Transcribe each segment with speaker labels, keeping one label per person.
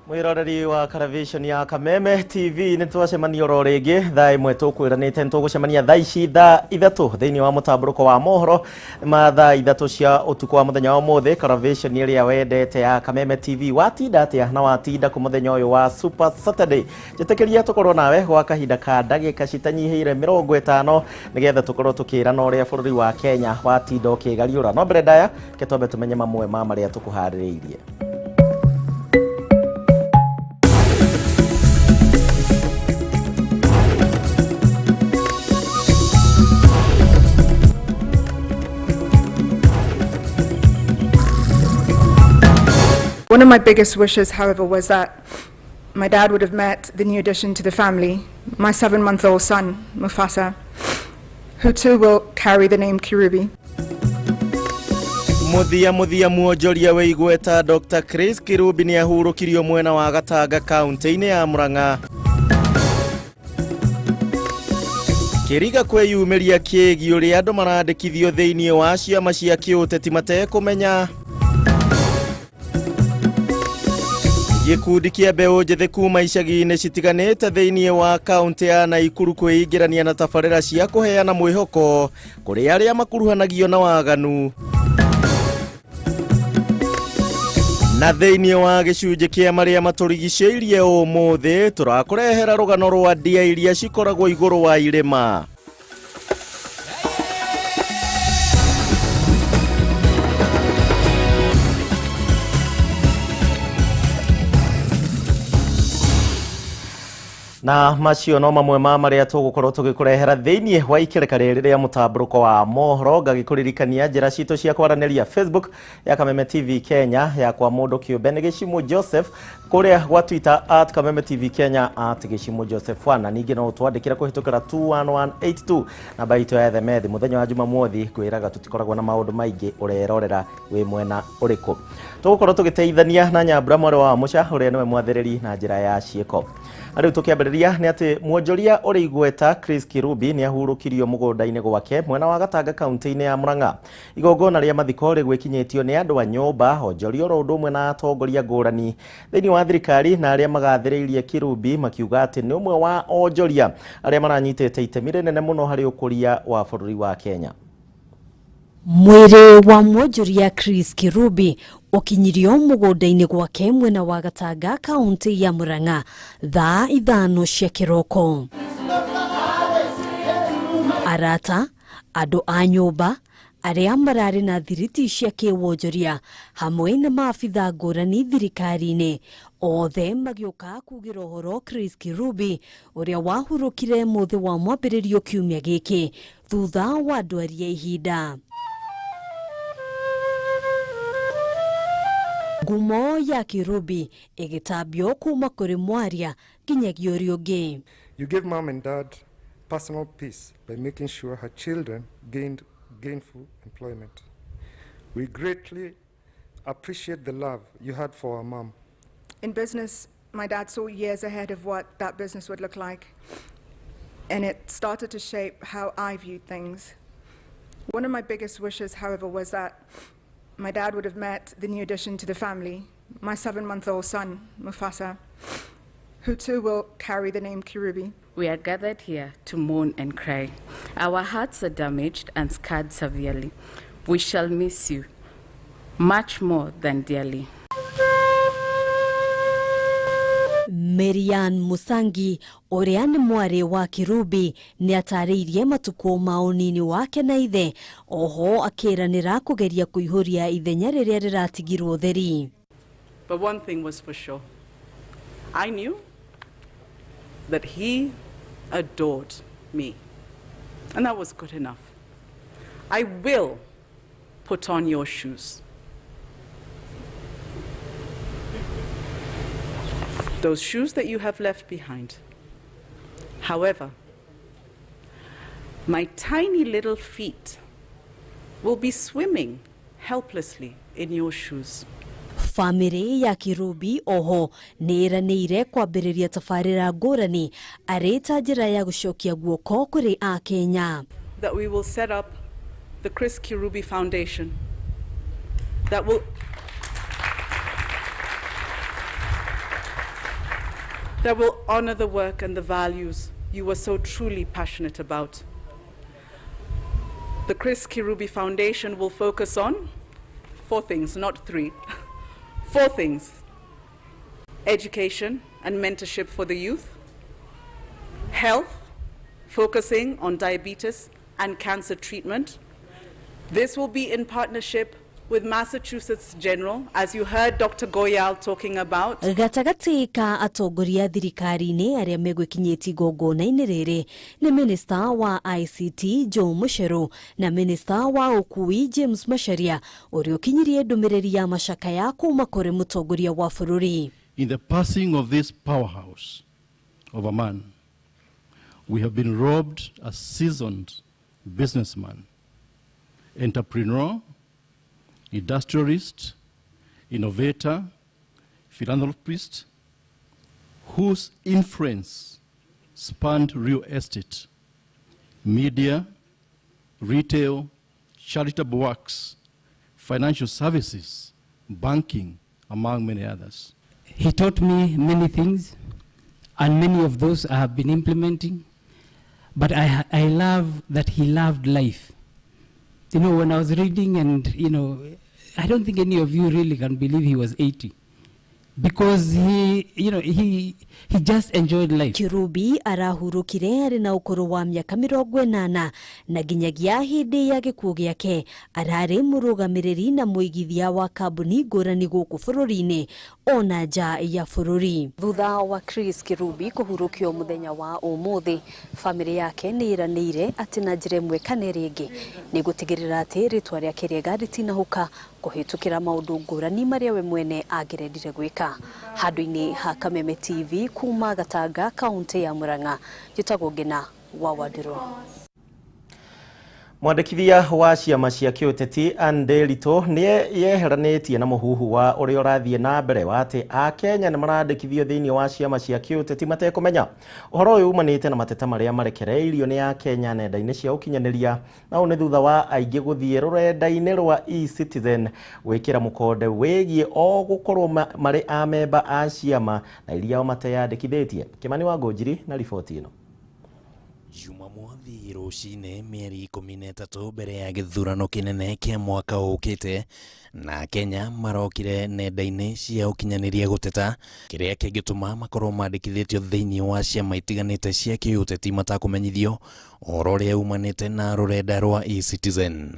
Speaker 1: Mwiroreri wa Caravation ya Kameme TV, nĩ twacemania oro rĩngĩ thaa 1. Tũkwĩranĩte nĩ tũgũcemania thaa ici thaa 3 thĩinĩ wa mũtambũrũko wa mohoro ma thaa 3 cia ũtukũ wa mũthenya wa ũmũthĩ, Caravation ĩrĩa wendete ya Kameme TV. Watinda atĩa na watinda kũ mũthenya ũyũ wa Super Saturday? Njĩtĩkĩria tũkorwo nawe gwa kahinda ka ndagĩka citanyihĩire 50 nĩgetha tũkorwo tũkĩrana ũrĩa bũrũri wa Kenya watinda ũkĩgariũra. No mbere ndaya, ke twambe tũmenye mamwe ma marĩa tũkũharĩrĩirie.
Speaker 2: One of my biggest wishes, however, was that my dad would have met the new addition to the family, my 7-month-old son, Mufasa, who too will carry the name Kirubi.
Speaker 1: Muthia muthia, muonjoria wĩ igweta Dr. Chris Kirubi nĩ ahurũkirio mwena wa Gatanga, kaunti-inĩ ya Murang'a. Kĩriga kwĩyumĩria kĩgiĩ ũrĩa andũ marandĩkithio thĩinĩ wa ciama cia kĩũteti matekũmenya. Gĩkundi kĩa mbeũ njĩthĩ kuma icagi-inĩ citiganĩte thĩinĩ wa kaunti ya Naikuru kwĩingĩrania na tabarĩra cia kũheana mwĩhoko kũrĩ arĩa makuruhanagio na waganu. Na thĩinĩ wa gĩcunjĩ kĩa marĩa matũrigicĩirie ũmũthĩ, tũrakũrehera rũgano rwa ndia iria cikoragwo igũrũ wa irĩma. Na macio no mamwe ma marĩa tũgũkorwo tũgĩkũrehera thĩinĩ wa ikereka rĩrĩ rĩa mũtambũrũko wa mohoro. Ngagĩkũririkania njĩra citũ cia kwaranĩria: Facebook ya Kameme TV Kenya, ya kwa mũndũ kĩũmbe nĩ Gĩcimũ Joseph, kũrĩa gwa Twitter @KamemeTV Kenya, @GĩcimũJoseph 1, na ningĩ no ũtwandĩkĩre kũhĩtũkĩra 21182, namba itũ ya SMS. Mũthenya wa Jumamothi ngwĩraga tũtikoragwo na maũndũ maingĩ. Ũrerorera wĩ mwena ũrĩkũ? Tũgũkorwo tũgĩteithania na Nyambura mwarĩ wa Mũca, ũrĩa nĩwe mwathĩrĩri na njĩra ya ciĩko. Na rĩu tũkĩambĩrĩria nĩ atĩ mwonjoria ũrĩ igweta Chris Kirubi nĩ ahurũkirio mũgũnda-inĩ gwake mwena wa Gatanga, kaunti-inĩ ya Murang'a. Igongona rĩa mathiko rĩgwĩkinyĩtio nĩ andũ a nyũmba, onjoria oro ũndũ ũmwe na atongoria ngũrani thĩinĩ wa thirikari, na arĩa magathĩrĩirie Kirubi makiuga atĩ nĩ ũmwe wa onjoria arĩa maranyitĩte itemi rĩnene mũno harĩ ũkũria wa bũrũri wa Kenya.
Speaker 3: Mwĩrĩ wa mwonjoria Chris Kirubi ũkinyirio mũgũnda-inĩ gwake mwena wa Gatanga, kaunti ya Murang'a, thaa 5 cia kĩroko. Arata, andũ a nyũmba, arĩa mararĩ na thiriti cia kĩwonjoria, hamwe na maabitha ngũrani thirikari-inĩ, othe magĩũka kugĩra ũhoro Chris Kirubi, ũrĩa wahurũkire mũthĩ wa mwambĩrĩrio kiumia gĩkĩ thutha wa ndwari ya ihinda. Ngumo ya Kirubi ĩgĩtambio kuma kũrĩ mwaria nginyagia ũrĩa ũngĩ.
Speaker 4: You gave mom and dad personal peace by making sure her children gained gainful employment. We greatly appreciate the love you had for our mom.
Speaker 2: In business, my dad saw years ahead of what that business would look like, and it started to shape how I viewed things. One of my biggest wishes, however, was that my dad would have met the new addition to the family, my 7-month-old son, Mufasa, who too will carry the name Kirubi.
Speaker 5: We are gathered here to mourn and cry. Our hearts are damaged and scarred severely. We shall miss you much more than dearly.
Speaker 3: Marian Musangi, ũrĩa nĩ mwarĩ wa Kirubi, nĩ atarĩirie matukũ ma ũnini wake na ithe, oho akĩranĩra kũgeria kũihũria ithenya rĩrĩa rĩratigirwo theri.
Speaker 6: But one thing was for sure. I knew that he adored me. And that was good enough. I will put on your shoes. Those shoes that you have left behind. However, my tiny little feet will be swimming helplessly in your shoes.
Speaker 3: Famĩlĩ ya Kirubi oho nĩ ĩranĩire kwambĩrĩria tabarĩra ngũrani arĩ ta njĩra ya gũcokia guoko kũrĩ Akenya.
Speaker 6: That we will set up the Chris Kirubi Foundation that will honor the work and the values you were so truly passionate about. The Chris Kirubi Foundation will focus on 4 things, not 3. 4 things: education and mentorship for the youth, health, focusing on diabetes and cancer treatment. This will be in partnership with Massachusetts General, as you heard Dr. Goyal talking about.
Speaker 3: Gatagatĩ ka atongoria thirikari-inĩ arĩa megwĩkinyĩtie igongona-inĩ rĩrĩ nĩ Minister wa ICT Joe Mucheru na Minister wa ũkui James Macharia ũrĩa ũkinyirie ndũmĩrĩri ya macakaya kuma kũrĩ mũtongoria wa bũrũri.
Speaker 7: In the passing of this powerhouse of a man, we have been robbed a seasoned businessman, entrepreneur, industrialist, innovator, philanthropist, whose influence spanned real estate, media, retail, charitable works, financial services, banking, among many others.
Speaker 8: He taught me many things, and many of those I have been implementing, but I love that he loved life. You know, when I was reading and, you know, I don't think any of you really can believe he was 80. Because he, you know, he just enjoyed life.
Speaker 3: Kirubi arahurukire arĩ na ũkũrũ wa mĩaka 80 na nginyagia hĩndĩ ya gĩkuũ gĩake ararĩ mũrũgamĩrĩri na mũigithia wa kambuni ngũrani gũkũ bũrũri-inĩ ona nja ya bũrũri. Thutha wa Chris Kirubi kũhurũkio mũthenya wa ũmũthĩ, famĩlĩ yake nĩ ĩranĩire atĩ na njĩra ĩmwe kana ĩrĩa ĩngĩ nĩ gũtigĩrĩra atĩ rĩtwa rĩake rĩega rĩtinahuka kũhĩtũkĩra maũndũ ngũrani marĩa we mwene angĩrendire gwĩka. Handũ-inĩ ha Kameme TV kuma Gatanga, kaunti ya Murang'a, njĩtagwo Ngina wa Wandirũ.
Speaker 1: Mwandĩkithia wa ciama cia kĩũteti Anne Nderitu nĩ yeheranĩtie na mũhuhu wa ũrĩa ũrathiĩ na mbere wa atĩ Akenya nĩ marandĩkithio thĩinĩ wa ciama cia kĩũteti matekũmenya. Ũhoro ũyũ umanĩte na mateta marĩa marekereirio nĩ Akenya nenda-inĩ cia ũkinyanĩria, na ũũ nĩ thutha wa aingĩ gũthiĩ rũrenda-inĩ rwa eCitizen gwĩkĩra mũkonde wĩgiĩ o gũkorwo marĩ amemba a ciama na iria o mateyandĩkithĩtie. Kĩmani wa Ngũnjiri na riboti ĩno.
Speaker 9: Jumamothi rũcinĩ mĩeri 13 mbere ya gĩthurano kĩnene kĩa mwaka ũkĩte na Kenya marokire nenda-inĩ cia ũkinyanĩria gũteta kĩrĩa kĩngĩtũma makorwo mandĩkithĩtio thĩinĩ wa ciama itiganĩte cia kĩũteti matakũmenyithio ũhoro ũrĩa umanĩte na rũrenda rwa eCitizen.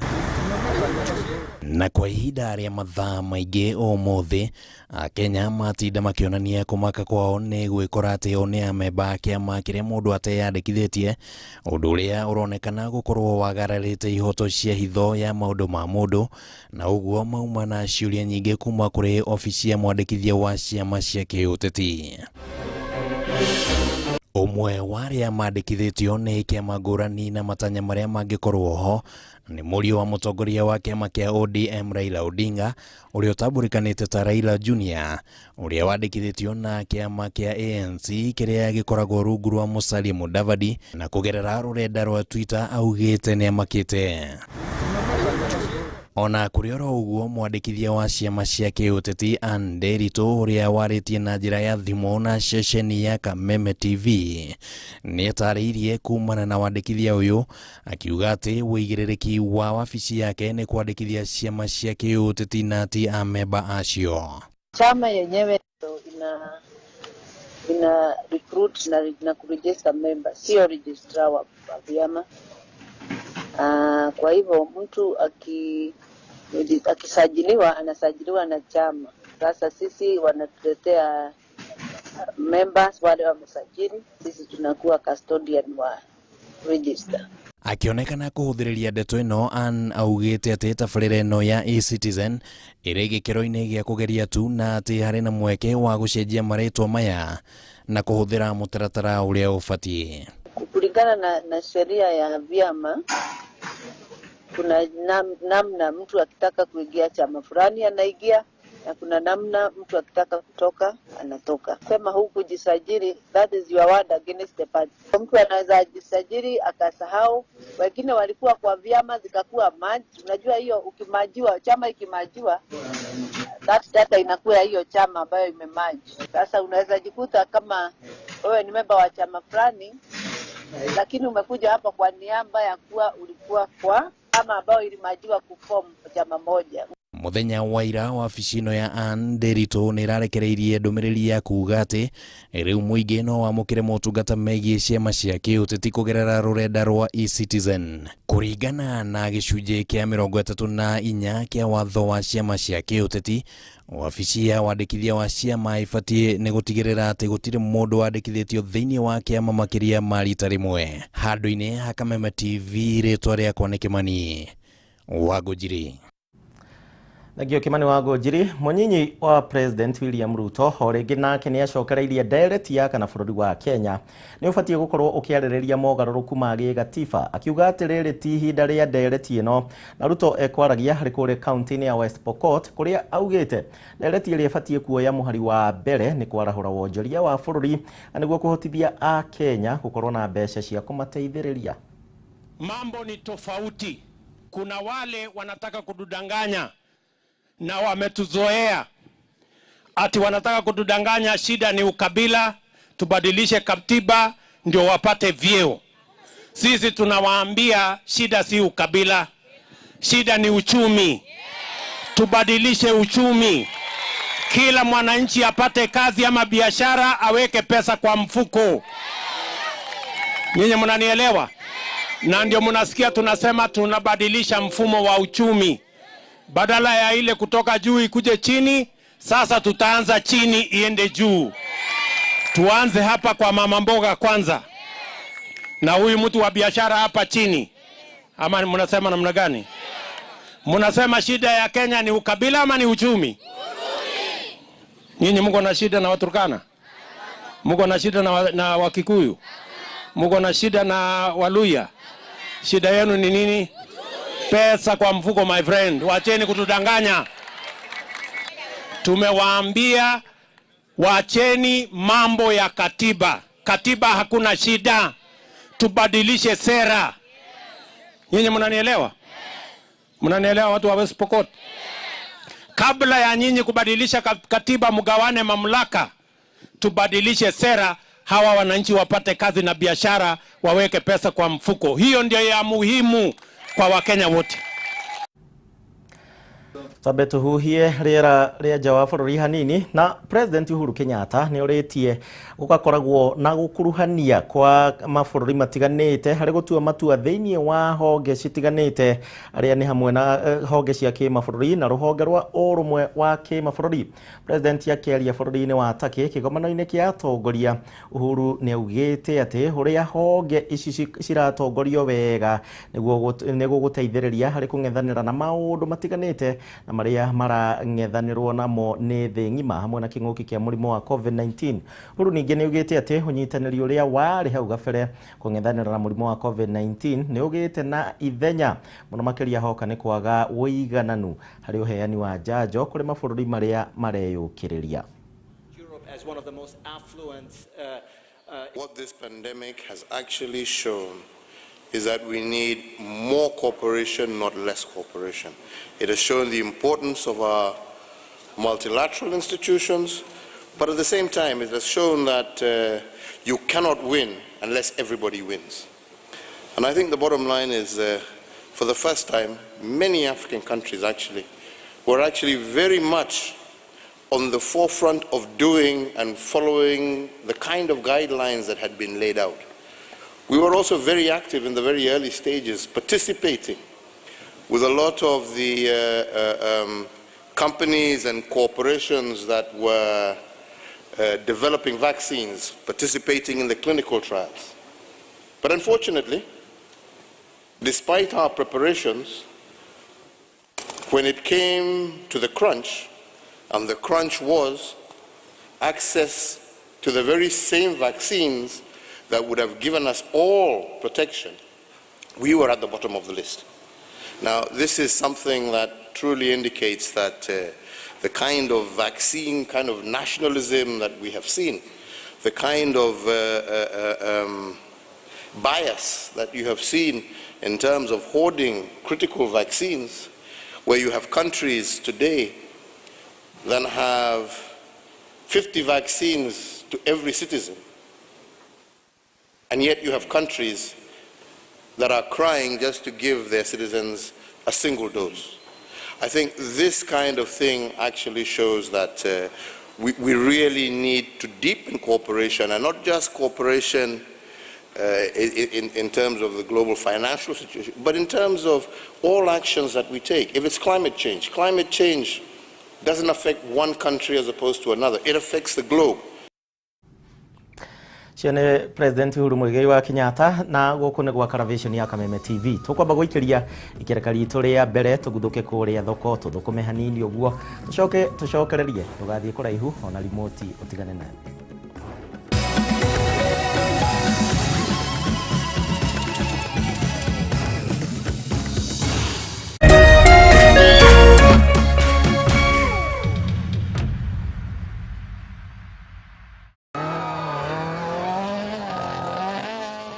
Speaker 9: Na kwa ihinda rĩa mathaa maingĩ ũmũthĩ Akenya matinda makĩonania kũmaka kwao nĩ gwĩkora atĩ o nĩ amemba a kĩama kĩrĩa mũndũ ateyandĩkithĩtie, ũndũ ũrĩa ũronekana gũkorwo wagararĩte ihoto cia hitho ya maũndũ ma mũndũ, na ũguo mauma na ciũria nyingĩ kuma kũrĩ obici ya mwandĩkithia wa ciama cia kĩũteti. Ũmwe wa arĩa mandĩkithĩtio nĩ kĩama ngũrani na matanya marĩa mangĩkorwo ho nĩ mũriũ wa mũtongoria wa kĩama kĩa ODM Raila Odinga ũrĩa ũtambũrĩkanĩte ta Raila Junior, ũrĩa wandĩkithĩtio na kĩama kĩa ANC kĩrĩa gĩkoragwo rungu rwa Musalia Mudavadi, na kũgerera rũrenda rwa Twitter augĩte nĩamakĩte. Ona kũrĩ oro ũguo, mwandĩkithia wa ciama cia kĩũteti Anne Nderitu ũrĩa warĩtie na njĩra ya thimũ na ceceni ya Kameme TV nĩatarĩirie kumana na wandĩkithia ũyũ, akiuga atĩ ũigĩrĩrĩki wa wabici yake nĩ kwandĩkithia ciama cia kĩũteti na ti amemba acio.
Speaker 10: Chama yenyewe ina recruit na kuregister member, sio registrar wa vyama. Kwa hivyo mtu akisajiliwa anasajiliwa na chama. Sasa sisi wanatuletea members wale wamesajili, sisi tunakuwa custodian wa register.
Speaker 9: Akionekana kũhũthĩrĩria ndeto ĩno, Anne augĩte atĩ tabarĩra ĩno ya eCitizen ĩrĩ gĩkĩro-inĩ gĩa kũgeria tu na atĩ harĩ na mweke wa gũcenjia marĩtwa maya na kũhũthĩra mũtaratara ũrĩa ũbatiĩ.
Speaker 10: Kulingana na sheria ya vyama, kuna namna mtu akitaka kuingia chama fulani anaingia, Na kuna namna mtu akitaka kutoka anatoka. Sema hukujisajili, that is your word against the party. Mtu anaweza ajisajili akasahau. Wengine walikuwa kwa vyama zikakuwa maji. Unajua hiyo ukimajiwa, chama ikimajiwa, that data inakuwa hiyo chama ambayo imemaji. Sasa unaweza jikuta kama wewe ni memba wa chama fulani, lakini umekuja hapa kwa niaba ya kuwa ulikuwa kwa chama ambayo ilimajiwa kuform chama moja.
Speaker 9: Muthenya wa ira wabici ĩno ya Ann Nderitu nĩ ĩrarekereirie ndũmĩrĩri ya kuuga atĩ rĩu mũingĩ no wamũkĩre motungata megiĩ ciama cia kĩũteti kũgerera rũrenda rwa eCitizen. Kũringana na gĩcunjĩ kĩa 34 kĩa watho wa ciama cia kĩũteti, wabici ya wandĩkithia wa ciama ĩbatiĩ nĩ gũtigĩrĩra atĩ gũtirĩ mũndũ wandĩkithĩtio thĩinĩ wa kĩama makĩria ma rita rĩmwe. Handũ-inĩ ha Kameme TV, rĩtwa rĩakwa nĩ Kĩmani wa Ngũnjiri.
Speaker 1: Thengio Kimani wa Ngũnjiri. Mũnyinyi wa President William Ruto o rĩngĩ nake nĩ acokereirie ndereti ya kana bũrũri wa Kenya nĩ ũbatiĩ gũkorwo ũkĩarĩrĩria mogarũrũku ma gĩgatiba, akiuga atĩ rĩrĩ ti ihinda rĩa ndereti ĩno, na Ruto ekwaragia harĩ kũrĩa kaunti-inĩ ya West Pokot kũrĩa augĩte ndereti ĩrĩa ĩbatiĩ kuoya mũhari wa mbere nĩ kwarahũra wonjoria wa bũrũri na nĩguo kũhotithia a Kenya gũkorwo na mbeca cia kũmateithĩrĩria.
Speaker 11: Mambo ni tofauti. Kuna wale wanataka kutudanganya na wametuzoea ati wanataka kutudanganya, shida ni ukabila, tubadilishe katiba ndio wapate vyeo. Sisi tunawaambia shida si ukabila, shida ni uchumi. Tubadilishe uchumi, kila mwananchi apate kazi ama biashara, aweke pesa kwa mfuko. Nyinyi mnanielewa? Na ndio mnasikia tunasema tunabadilisha mfumo wa uchumi. Badala ya ile kutoka juu ikuje chini, sasa tutaanza chini iende juu. Tuanze hapa kwa mama mboga kwanza, na huyu mtu wa biashara hapa chini. Ama mnasema namna gani? Mnasema shida ya Kenya ni ukabila ama ni uchumi? Nyinyi mko na shida na Waturkana? Mko na shida na Wakikuyu? Mko na shida na Waluya? Shida yenu ni nini? Pesa kwa mfuko, my friend. Wacheni kutudanganya. Tumewaambia wacheni mambo ya katiba. Katiba hakuna shida. Tubadilishe sera. Nyinyi mnanielewa? Mnanielewa watu wa West Pokot? Kabla ya nyinyi kubadilisha katiba mgawane mamlaka, tubadilishe sera, hawa wananchi wapate kazi na biashara, waweke pesa kwa mfuko. Hiyo ndio ya muhimu kwa Wakenya wote.
Speaker 1: Twambe tuhuhie rĩera rĩa nja wa bũrũri hanini na President Uhuru Kenyatta nĩ orĩtie gũgakoragwo na gũkuruhania kwa mabũrũri matiganĩte harĩ gũtua matua thĩinĩ wa honge citiganĩte arĩa nĩ hamwe na honge cia kĩmabũrũri na rũhonge rwa ũrũmwe wa kĩmabũrũri. President akĩaria bũrũri-inĩ wa Turkey kĩgomano-inĩ kĩa atongoria, Uhuru nĩ augĩte atĩ ũrĩa honge ici ciratongorio wega nĩguo gũteithĩrĩria harĩ kũng'ethanĩra na maũndũ matiganĩte na marĩa marang'ethanĩrwo namo nĩ thĩ ng'ima hamwe na kĩng'ũki kĩa mũrimũ wa COVID-19. Uhuru ningĩ nĩ augĩte atĩ ũnyitanĩri ũrĩa warĩ hau gabere kũng'ethanĩra na mũrimũ wa COVID-19 nĩ ũgĩte na ithenya mũno makĩria hoka nĩ kwaga ũigananu harĩ ũheani wa njanjo kũrĩ mabũrũri marĩa mareyũkĩrĩria.
Speaker 12: What this pandemic has actually shown is that we need more cooperation, not less cooperation. It has shown the importance of our multilateral institutions, but at the same time, it has shown that you cannot win unless everybody wins. And I think the bottom line is, for the first time, many African countries actually were actually very much on the forefront of doing and following the kind of guidelines that had been laid out. We were also very active in the very early stages, participating with a lot of the companies and corporations that were developing vaccines, participating in the clinical trials. But unfortunately, despite our preparations, when it came to the crunch, and the crunch was access to the very same vaccines that would have given us all protection, we were at the bottom of the list. Now, this is something that truly indicates that The kind of vaccine, kind of nationalism that we have seen, the kind of bias that you have seen in terms of hoarding critical vaccines, where you have countries today that have 50 vaccines to every citizen, and yet you have countries that are crying just to give their citizens a single dose. I think this kind of thing actually shows that we really need to deepen cooperation, and not just cooperation in terms of the global financial situation, but in terms of all actions that we take. If it's climate change doesn't affect one country as opposed to another. It affects the globe.
Speaker 1: Cio nĩ President Uhuru Muigai wa Kenyatta na gũkũ nĩ gwa Caravation ya Kameme TV. Tũkwamba gũikĩria ikereka ritũ rĩa mbere tũguthũke kũrĩa thoko tũthũkũme hanini ũguo tũcoke tũcokererie ndũgathiĩ kũraihu ona remote ũtigane nayo.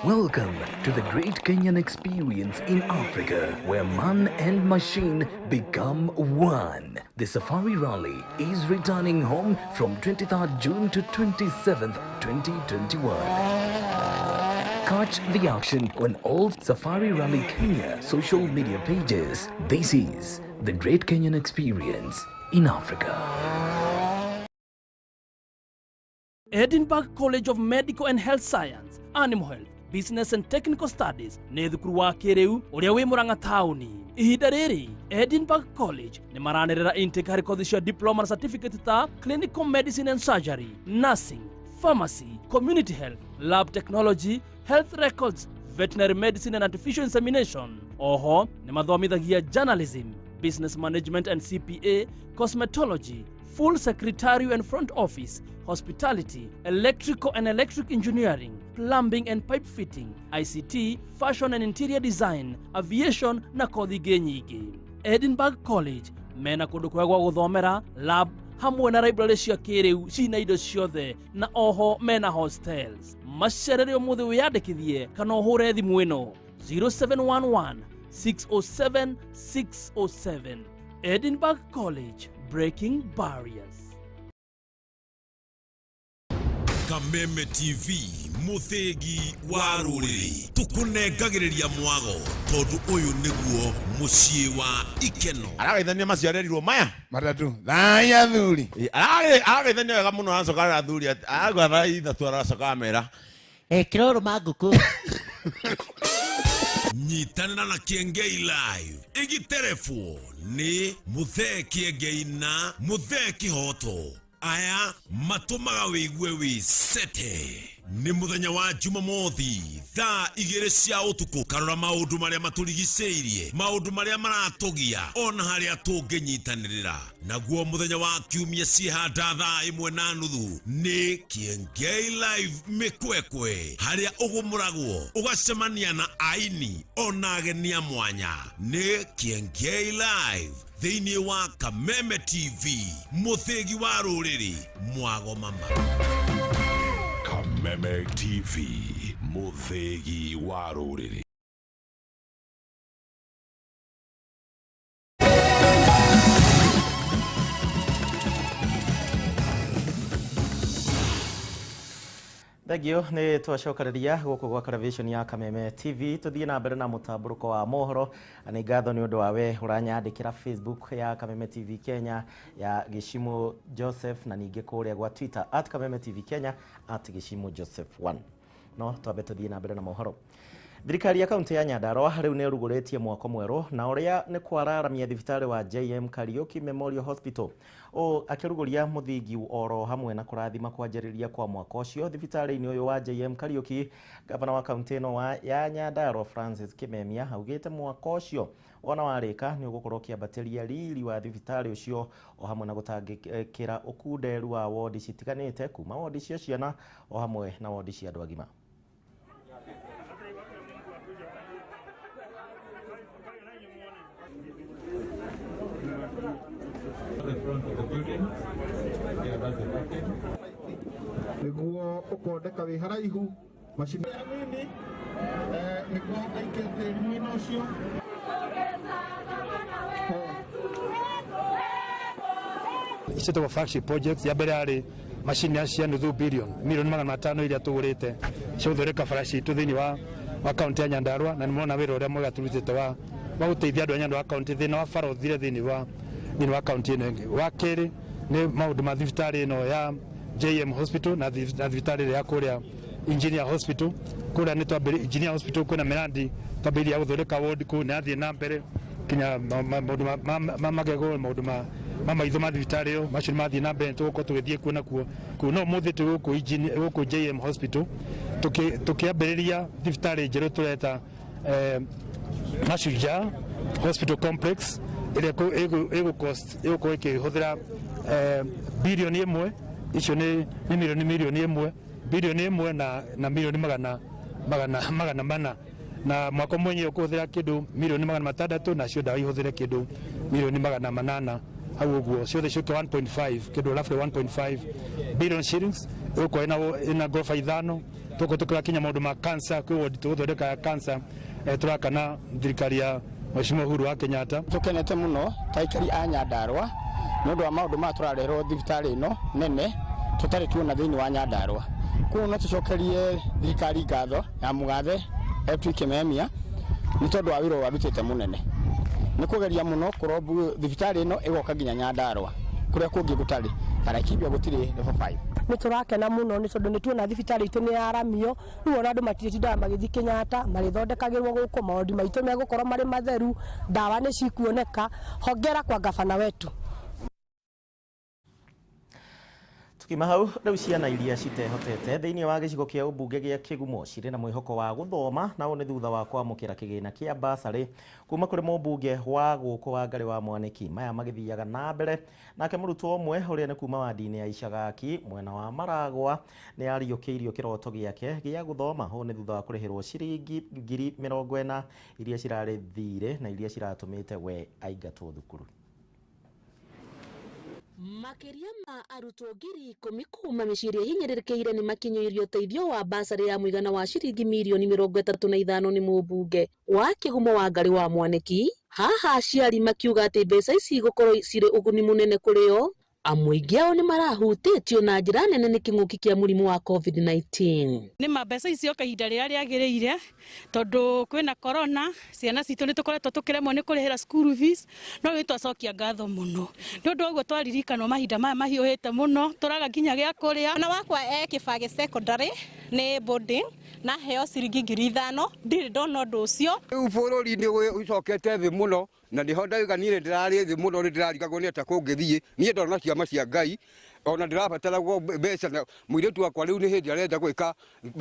Speaker 13: Welcome to the Great Kenyan Experience in Africa, where man and machine become one. The Safari Rally is returning home from 23rd June to 27th, 2021. Catch the action on all Safari Rally Kenya social media pages. This is the Great Kenyan Experience in Africa.
Speaker 14: Edinburgh College of Medical and Health Science, Animal Health, Business and Technical Studies nĩ thukuru wa kĩrĩu ũrĩa wĩ Murang'a taũni. Ihinda rĩrĩ Edinburgh College nĩ maranĩrĩra intake harĩ kothi cia diploma na certificate ta Clinical Medicine and Surgery, Nursing, Pharmacy, Community Health, Lab Technology, Health Records, Veterinary Medicine and Artificial Insemination. Oho nĩ mathomithagia Journalism, Business Management and CPA, Cosmetology, Full Secretarial and Front Office, Hospitality, Electrical and Electric Engineering, Plumbing and Pipe Fitting, ICT, Fashion and Interior Design, Aviation na kothi ingĩ nyingĩ. Edinburgh College mena kũndũ kwega gwa gũthomera, lab hamwe na library cia kĩrĩu cina indo ciothe na oho mena hostels. Macerere ũmũthĩ wĩyandĩkithie kana ũhũre thimũ ĩno 0711 607 607. Edinburgh College, breaking barriers.
Speaker 15: Kameme TV muthegi wa rũrĩrĩ tũkũnengagĩrĩria mwago tondũ ũyũ nĩguo mũciĩ wa ikeno.
Speaker 16: Aragaithania macio arerirwo maya
Speaker 17: matatu thaya thuri
Speaker 16: aragaithania wega mũno aracoka athuri agwa thaa ithatũ aracoka amera
Speaker 18: ekĩrwo ma ngũkũ.
Speaker 15: Nyitanĩra na Kiengei Live ĩgĩterebwo nĩ Muthee Kiengei na Muthee Kĩhoto. Aya matũmaga wĩigue wĩ sete. Nĩ mũthenya wa Jumamothi thaa 2 cia ũtukũ. Karora maũndũ marĩa matũrigicĩirie, maũndũ marĩa maratũgia ona harĩa tũngĩnyitanĩrĩra. Naguo mũthenya wa Kiumia ciĩhanda thaa 1:30 nĩ Kiengei Live mĩkwekwe, harĩa ũgũmũragwo ũgacemania na aini ona ageni a mwanya. Nĩ Kiengei Live thĩinĩ wa Kameme TV, mũthĩgi wa rũrĩrĩ, mwago mama.
Speaker 19: Kameme TV, mũthĩgi wa rũrĩrĩ.
Speaker 1: Thengio nĩ twacokereria gũkũ gwa Caravation ya Kameme TV. Tũthiĩ na mbere na mũtambũrũko wa mohoro. Nĩ ngatho nĩ ũndũ wa we ũranyandĩkĩra Facebook ya Kameme TV Kenya ya Gĩcimu Joseph, na ningĩ kũrĩa gwa Twitter at Kameme TV Kenya at Gĩcimu Joseph 1. No twambe tũthiĩ na mbere na mohoro. Thirikari ya kaunti ya Nyandarua rĩu nĩ ĩrugũrĩtie mwako mwerũ na ũrĩa nĩ kwararamia thibitarĩ wa JM Kariuki Memorial Hospital. O akĩrugũria mũthingi oro hamwe na kũrathima kwanjĩrĩria kwa mwako ũcio thibitarĩ-inĩ ũyũ wa JM Kariuki, gavana wa kaunti ĩno ya Nyandarua Francis Kimemia augĩte mwako ũcio ona warĩka nĩ ũgũkorwo ũkĩambatĩria riri wa thibitarĩ ũcio o hamwe na gũtangĩkĩra ũkunderu wa wodi citiganĩte kuma wodi cia ciana o hamwe na wodi cia andũ agima.
Speaker 20: Niguo ukondeka wi haraihu macini nini niguo ngaikia tĩri mwena ũcio.
Speaker 21: Icetagwo flagship projects ya mbere yarĩ macini cia nuthu billion milioni 500 iria tũgũrĩte cia gũthondeka bara citũ thĩinĩ wa kaunti ya Nyandarua, na nĩmona wĩra ũrĩa mwega tũrutĩte wa gũteithia andũ a Nyandarua kaunti thĩna wa bara ũthire thĩinĩ wa kaunti ĩno ĩngĩ. Wa kerĩ nĩ maũndũ ma thibitarĩ ĩno ya JM Hospital na thibitarĩ ĩrĩa ya kũrĩa Engineer Hospital. Kũrĩa nĩ twambĩrĩirie Engineer Hospital kwĩna mĩrandi twambĩrĩirie ya gũthondeka ward kũu, nĩ yathiĩ na mbere kinya maũndũ ma magego, maũndũ ma maitho ma thibitarĩ ĩyo macio nĩ mathiĩ na mbere, tũgũkorwo tũgĩthiĩ kuo na kuo. No ũmũthĩ twĩ gũkũ JM Hospital tũkĩambĩrĩria thibitarĩ njerũ tũreta Mashujaa Hospital Complex ĩrĩa ĩgũkorwo ĩkĩhũthĩra bilioni 1, icio nĩ milioni 1, bilioni 1 na milioni 400, na mwaka mwenyewe ũkũhũthĩra kĩndũ milioni 600, nacio ndawa ihũthĩre kĩndũ milioni 800 hau ũguo, ciothe ciũke 1.5 kĩndũ roughly 1.5 billion shillings. Ĩgũkorwo ĩna ngoroba 5, tũgũkorwo tũkĩrakinya maũndũ ma cancer, kwĩ wodi tũgũthondeka ya cancer tũraka na thirikari ya Mheshimiwa Uhuru wa Kenyatta.
Speaker 22: Tũkenete mũno ta aikari a Nyandarua nĩ ũndũ wa maũndũ maya tũrarehwo thibitarĩ ĩno nene tũtarĩ tuona thĩinĩ wa Nyandarua. Koguo no tũcokerie thirikari ngatho ya mũgathe Patrick Kimemia nĩ tondũ wa wĩra ũrĩa arutĩte mũnene. Nĩ kũgeria mũno kũrombu thibitarĩ ĩno ĩgoka nginya Nyandarua kũrĩa kũngĩ gũtarĩ, Laikipia gũtirĩ level 5.
Speaker 23: Nĩ tũrakena mũno nĩ tondũ nĩ tuona thibitarĩ itũ nĩ yaramio, rĩu ona andũ matirĩtindaga magĩthiĩ Kenyatta, marĩthondekagĩrwo gũkũ, maũndũ maitũ megũkorwo marĩ matheru, ndawa nĩ cikuoneka. Hongera kwa gabana wetu.
Speaker 1: Tukima hau rĩu ciana iria citehotete thĩinĩ wa gĩcigo kĩa ũmbunge gĩa Kĩgumo cirĩ na mwĩhoko wa gũthoma, na ũũ nĩ thutha wa kwamũkĩra kĩgĩna kĩa basarĩ kuma kũrĩ mũmbunge wa gũkũ wa Ngarĩ wa Mwanĩki. Maya magĩthiaga na mbere nake mũrutwo ũmwe ũrĩa nĩ kuma wandi-inĩ ya Icagaki mwena wa Maragwa nĩ ariũkĩirio kĩroto gĩake gĩa gũthoma. Ũũ nĩ thutha wa kũrĩhĩrwo ciringi 40,000 iria cirarĩ thirĩ na iria ciratũmĩte we aingatwo thukuru.
Speaker 24: Makĩria ma arutwo 10,000 kuma mĩciĩ ĩrĩa ĩhinyĩrĩrĩkĩire nĩ makinyĩirio ũteithio wa basarĩ ya mũigana wa ciringi mirioni 35 nĩ mũmbunge wa Kĩgumo wa Ngarĩ wa Mwanĩki. Haha aciari makiuga atĩ mbeca ici igũkorwo cirĩ ũguni mũnene kũrĩ o, amu aingĩ ao nĩ marahutĩtio na njĩra nene nĩ kĩng'ũki kĩa mũrimũ wa COVID-19.
Speaker 25: Nĩ ma mbeca ici cioka ihinda rĩrĩa rĩagĩrĩire tondũ kwĩna corona, ciana citũ nĩ tũkoretwo tũkĩremwo nĩ kũrĩhĩra school fees, no rĩu twacokia ngatho mũno nĩ ũndũ wa ũguo twaririkanwo mahinda maya mahiũhĩte mũno, tũraga nginya gĩa kũrĩa.
Speaker 26: Mwana wakwa e Kĩbagĩ secondary nĩ boarding na heo ciringi 5,000, ndirĩ ndona ũndũ ũcio.
Speaker 27: Rĩu bũrũri nĩ ũcokete thĩ mũno, na nĩho ndauga niĩ ndĩrarĩ thĩ mũno, nĩ ndĩrarigagwo nĩ atĩa kũngĩthiĩ. Niĩ ndona ciama cia Ngai, ona ndĩrabataragwo mbeca na mũirĩtu wakwa rĩu nĩ hĩndĩ arenda gwĩka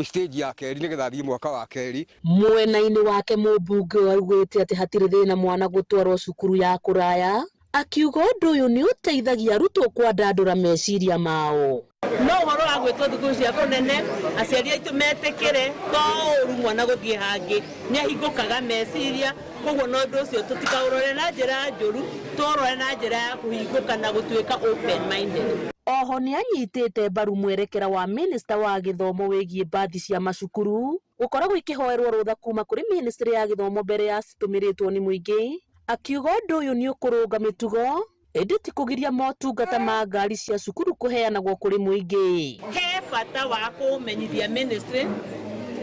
Speaker 27: stage ya kerĩ nĩgetha athiĩ mwaka wa kerĩ.
Speaker 24: Mwena-inĩ wake mũmbunge ũyũ augĩte atĩ hatirĩ thĩna mwana gũtwarwo cukuru ya kũraya, akiuga ũndũ ũyũ nĩ ũteithagia arutwo kwandandũra meciria mao.
Speaker 28: No ũhoro wa gwĩtwo thukuru cia kũnene, aciari aitũ metĩkĩre to ũru mwana gũthiĩ hangĩ, nĩ ahingũkaga meciria, koguo no ũndũ ũcio tũtikaũrore na njĩra njũru, tũũrore na njĩra ya kũhingũka na gũtuĩka open minded.
Speaker 24: Oho nĩ anyitĩte mbaru mwerekera wa minista wa gĩthomo wĩgiĩ mbathi cia macukuru gũkoragwo ikĩhoerwo rũtha kuma kũrĩ ministry ya gĩthomo mbere ya citũmĩrĩtwo nĩ mũingĩ, akiuga ũndũ ũyũ nĩ ũkũrũnga mĩtugo ĩndĩ ti kũgiria motungata ma ngari cia cukuru kũheanagwo kũrĩ mũingĩ.
Speaker 28: He bata wa kũmenyithia ministry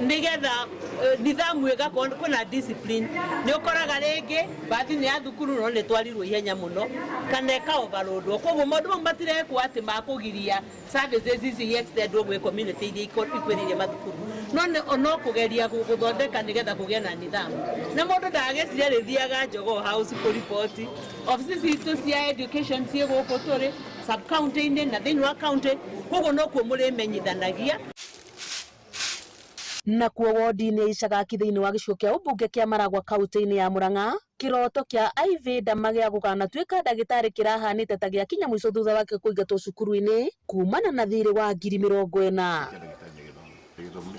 Speaker 28: nĩgetha nithamu ĩgakorwo kwĩna discipline. Nĩ ũkoraga rĩngĩ mbathi nĩ ya thukuru no nĩ twarirwo ihenya mũno kana ĩka overloadwo, koguo maũndũ mau matirekwo atĩ makũgiria services ici extendwo gwĩ community iria ikwĩrĩire mathukuru, no no kũgeria gũthondeka nĩgetha kũgĩe na nithamu. Na mũndũ ndageciria rĩthiaga Jogoo House kũriboti, obici citũ cia education ciĩ gũkũ tũrĩ sub county-inĩ na thĩinĩ wa county, koguo nokuo mũrĩmenyithanagia.
Speaker 24: Nakuo wodi-inĩ ya Icagaki thĩinĩ wa gĩcigo kĩa ũmbunge kĩa Maragwa kaunti-inĩ ya Murang'a, kĩroto kĩa Ivy Ndama gĩa gũkanatuĩka ndagĩtarĩ kĩrahanĩte ta gĩakinya mũico thutha wake kũingatwo cukuru-inĩ kumana na thirĩ wa 40,000.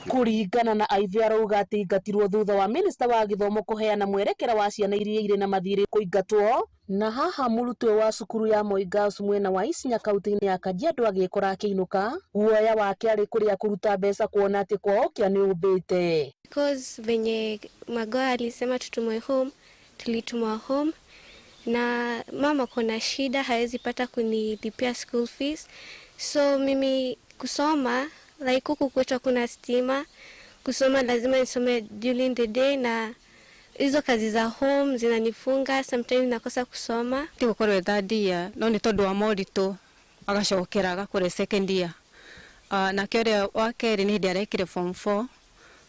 Speaker 24: Kũringana na Ivy arauga atĩ aingatirwo thutha wa minista wa gĩthomo kũheana mwerekera wa ciana iria irĩ na mathirĩ kũingatwo Na haha mũrutwo wa cukuru ya Moi Girls mwena wa Isinya kaunti-inĩ ya Kajiado agĩkora akĩinũka, guoya wake arĩ kũrĩa kũruta mbeca kuona atĩ kwao kĩa nĩ ũmbĩte.
Speaker 2: Because venye Magoha alisema tutumwe home, tulitumwa home na mama kuna shida, hawezi pata kunilipia school fees. So mimi kusoma, like huku kwetu hakuna stima, kusoma lazima nisome during the day na hizo kazi za home zinanifunga, sometimes nakosa kusoma.
Speaker 3: Ti gukorwo third year no ni tondu wa moritũ agacokera agakore second year. Nake ũrĩa wa kerĩ nĩ hĩndĩ arekire form 4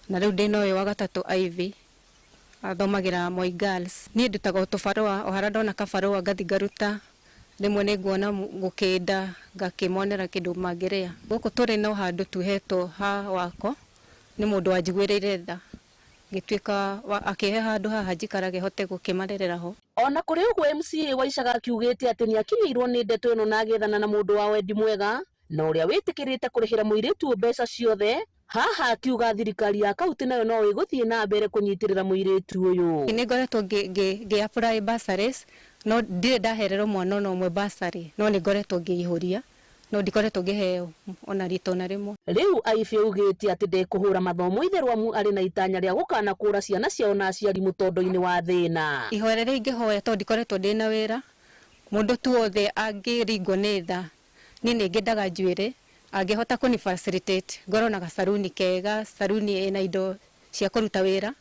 Speaker 3: na rĩu ndĩna ũyũ wa gatatũ Ivy athomagira Moi Girls. Niĩ ndutaga tũbarũa o harĩa ndona kabarũa ngathi ngaruta, rĩmwe nĩ nguona gũkĩnda ngakĩmonera kĩndũ mangĩrĩa. Gũkũ tũrĩ no handũ tuhetwo ha wako nĩ mũndũ wanjiguĩrĩire tha ngĩtuĩka akĩhe handũ haha njikarage hote gũkĩmarerera ho.
Speaker 24: Ona kũrĩ ũguo MCA wa Icaga akiugĩte atĩ nĩakinyĩirwo nĩ ndeto ĩno na agĩethana na mũndũ wa wendi mwega na ũrĩa wĩtĩkĩrĩte kũrĩhĩra mũirĩtu mbeca ciothe. Haha akiuga thirikari ya kaunti nayo no ĩgũthiĩ na mbere kũnyitĩrĩra mũirĩtu ũyũ.
Speaker 3: Nĩ ngoretwo ngĩ apply bursaries no ndirĩ ndahererwo mwana ona ũmwe bursary, no nĩ ngoretwo ngĩihũria no ndikoretwo ngĩheo ona rita ona rĩmwe.
Speaker 24: Rĩu Ivy augĩte atĩ ndekũhũra mathomo itherũ amu arĩ na itanya rĩa gũkanakũra ciana ciao na aciari mũtondo-inĩ wa thĩna.
Speaker 3: Ihoya rĩrĩa ingĩhoya tondũ ndikoretwo ndĩna wĩra, mũndũ tu wothe angĩringwo nĩ tha, niĩ nĩ ngĩendaga njuĩrĩ angĩhota kũni facilitate ngorwo na gacaruni kega, saruni ĩna indo cia kũruta wĩra,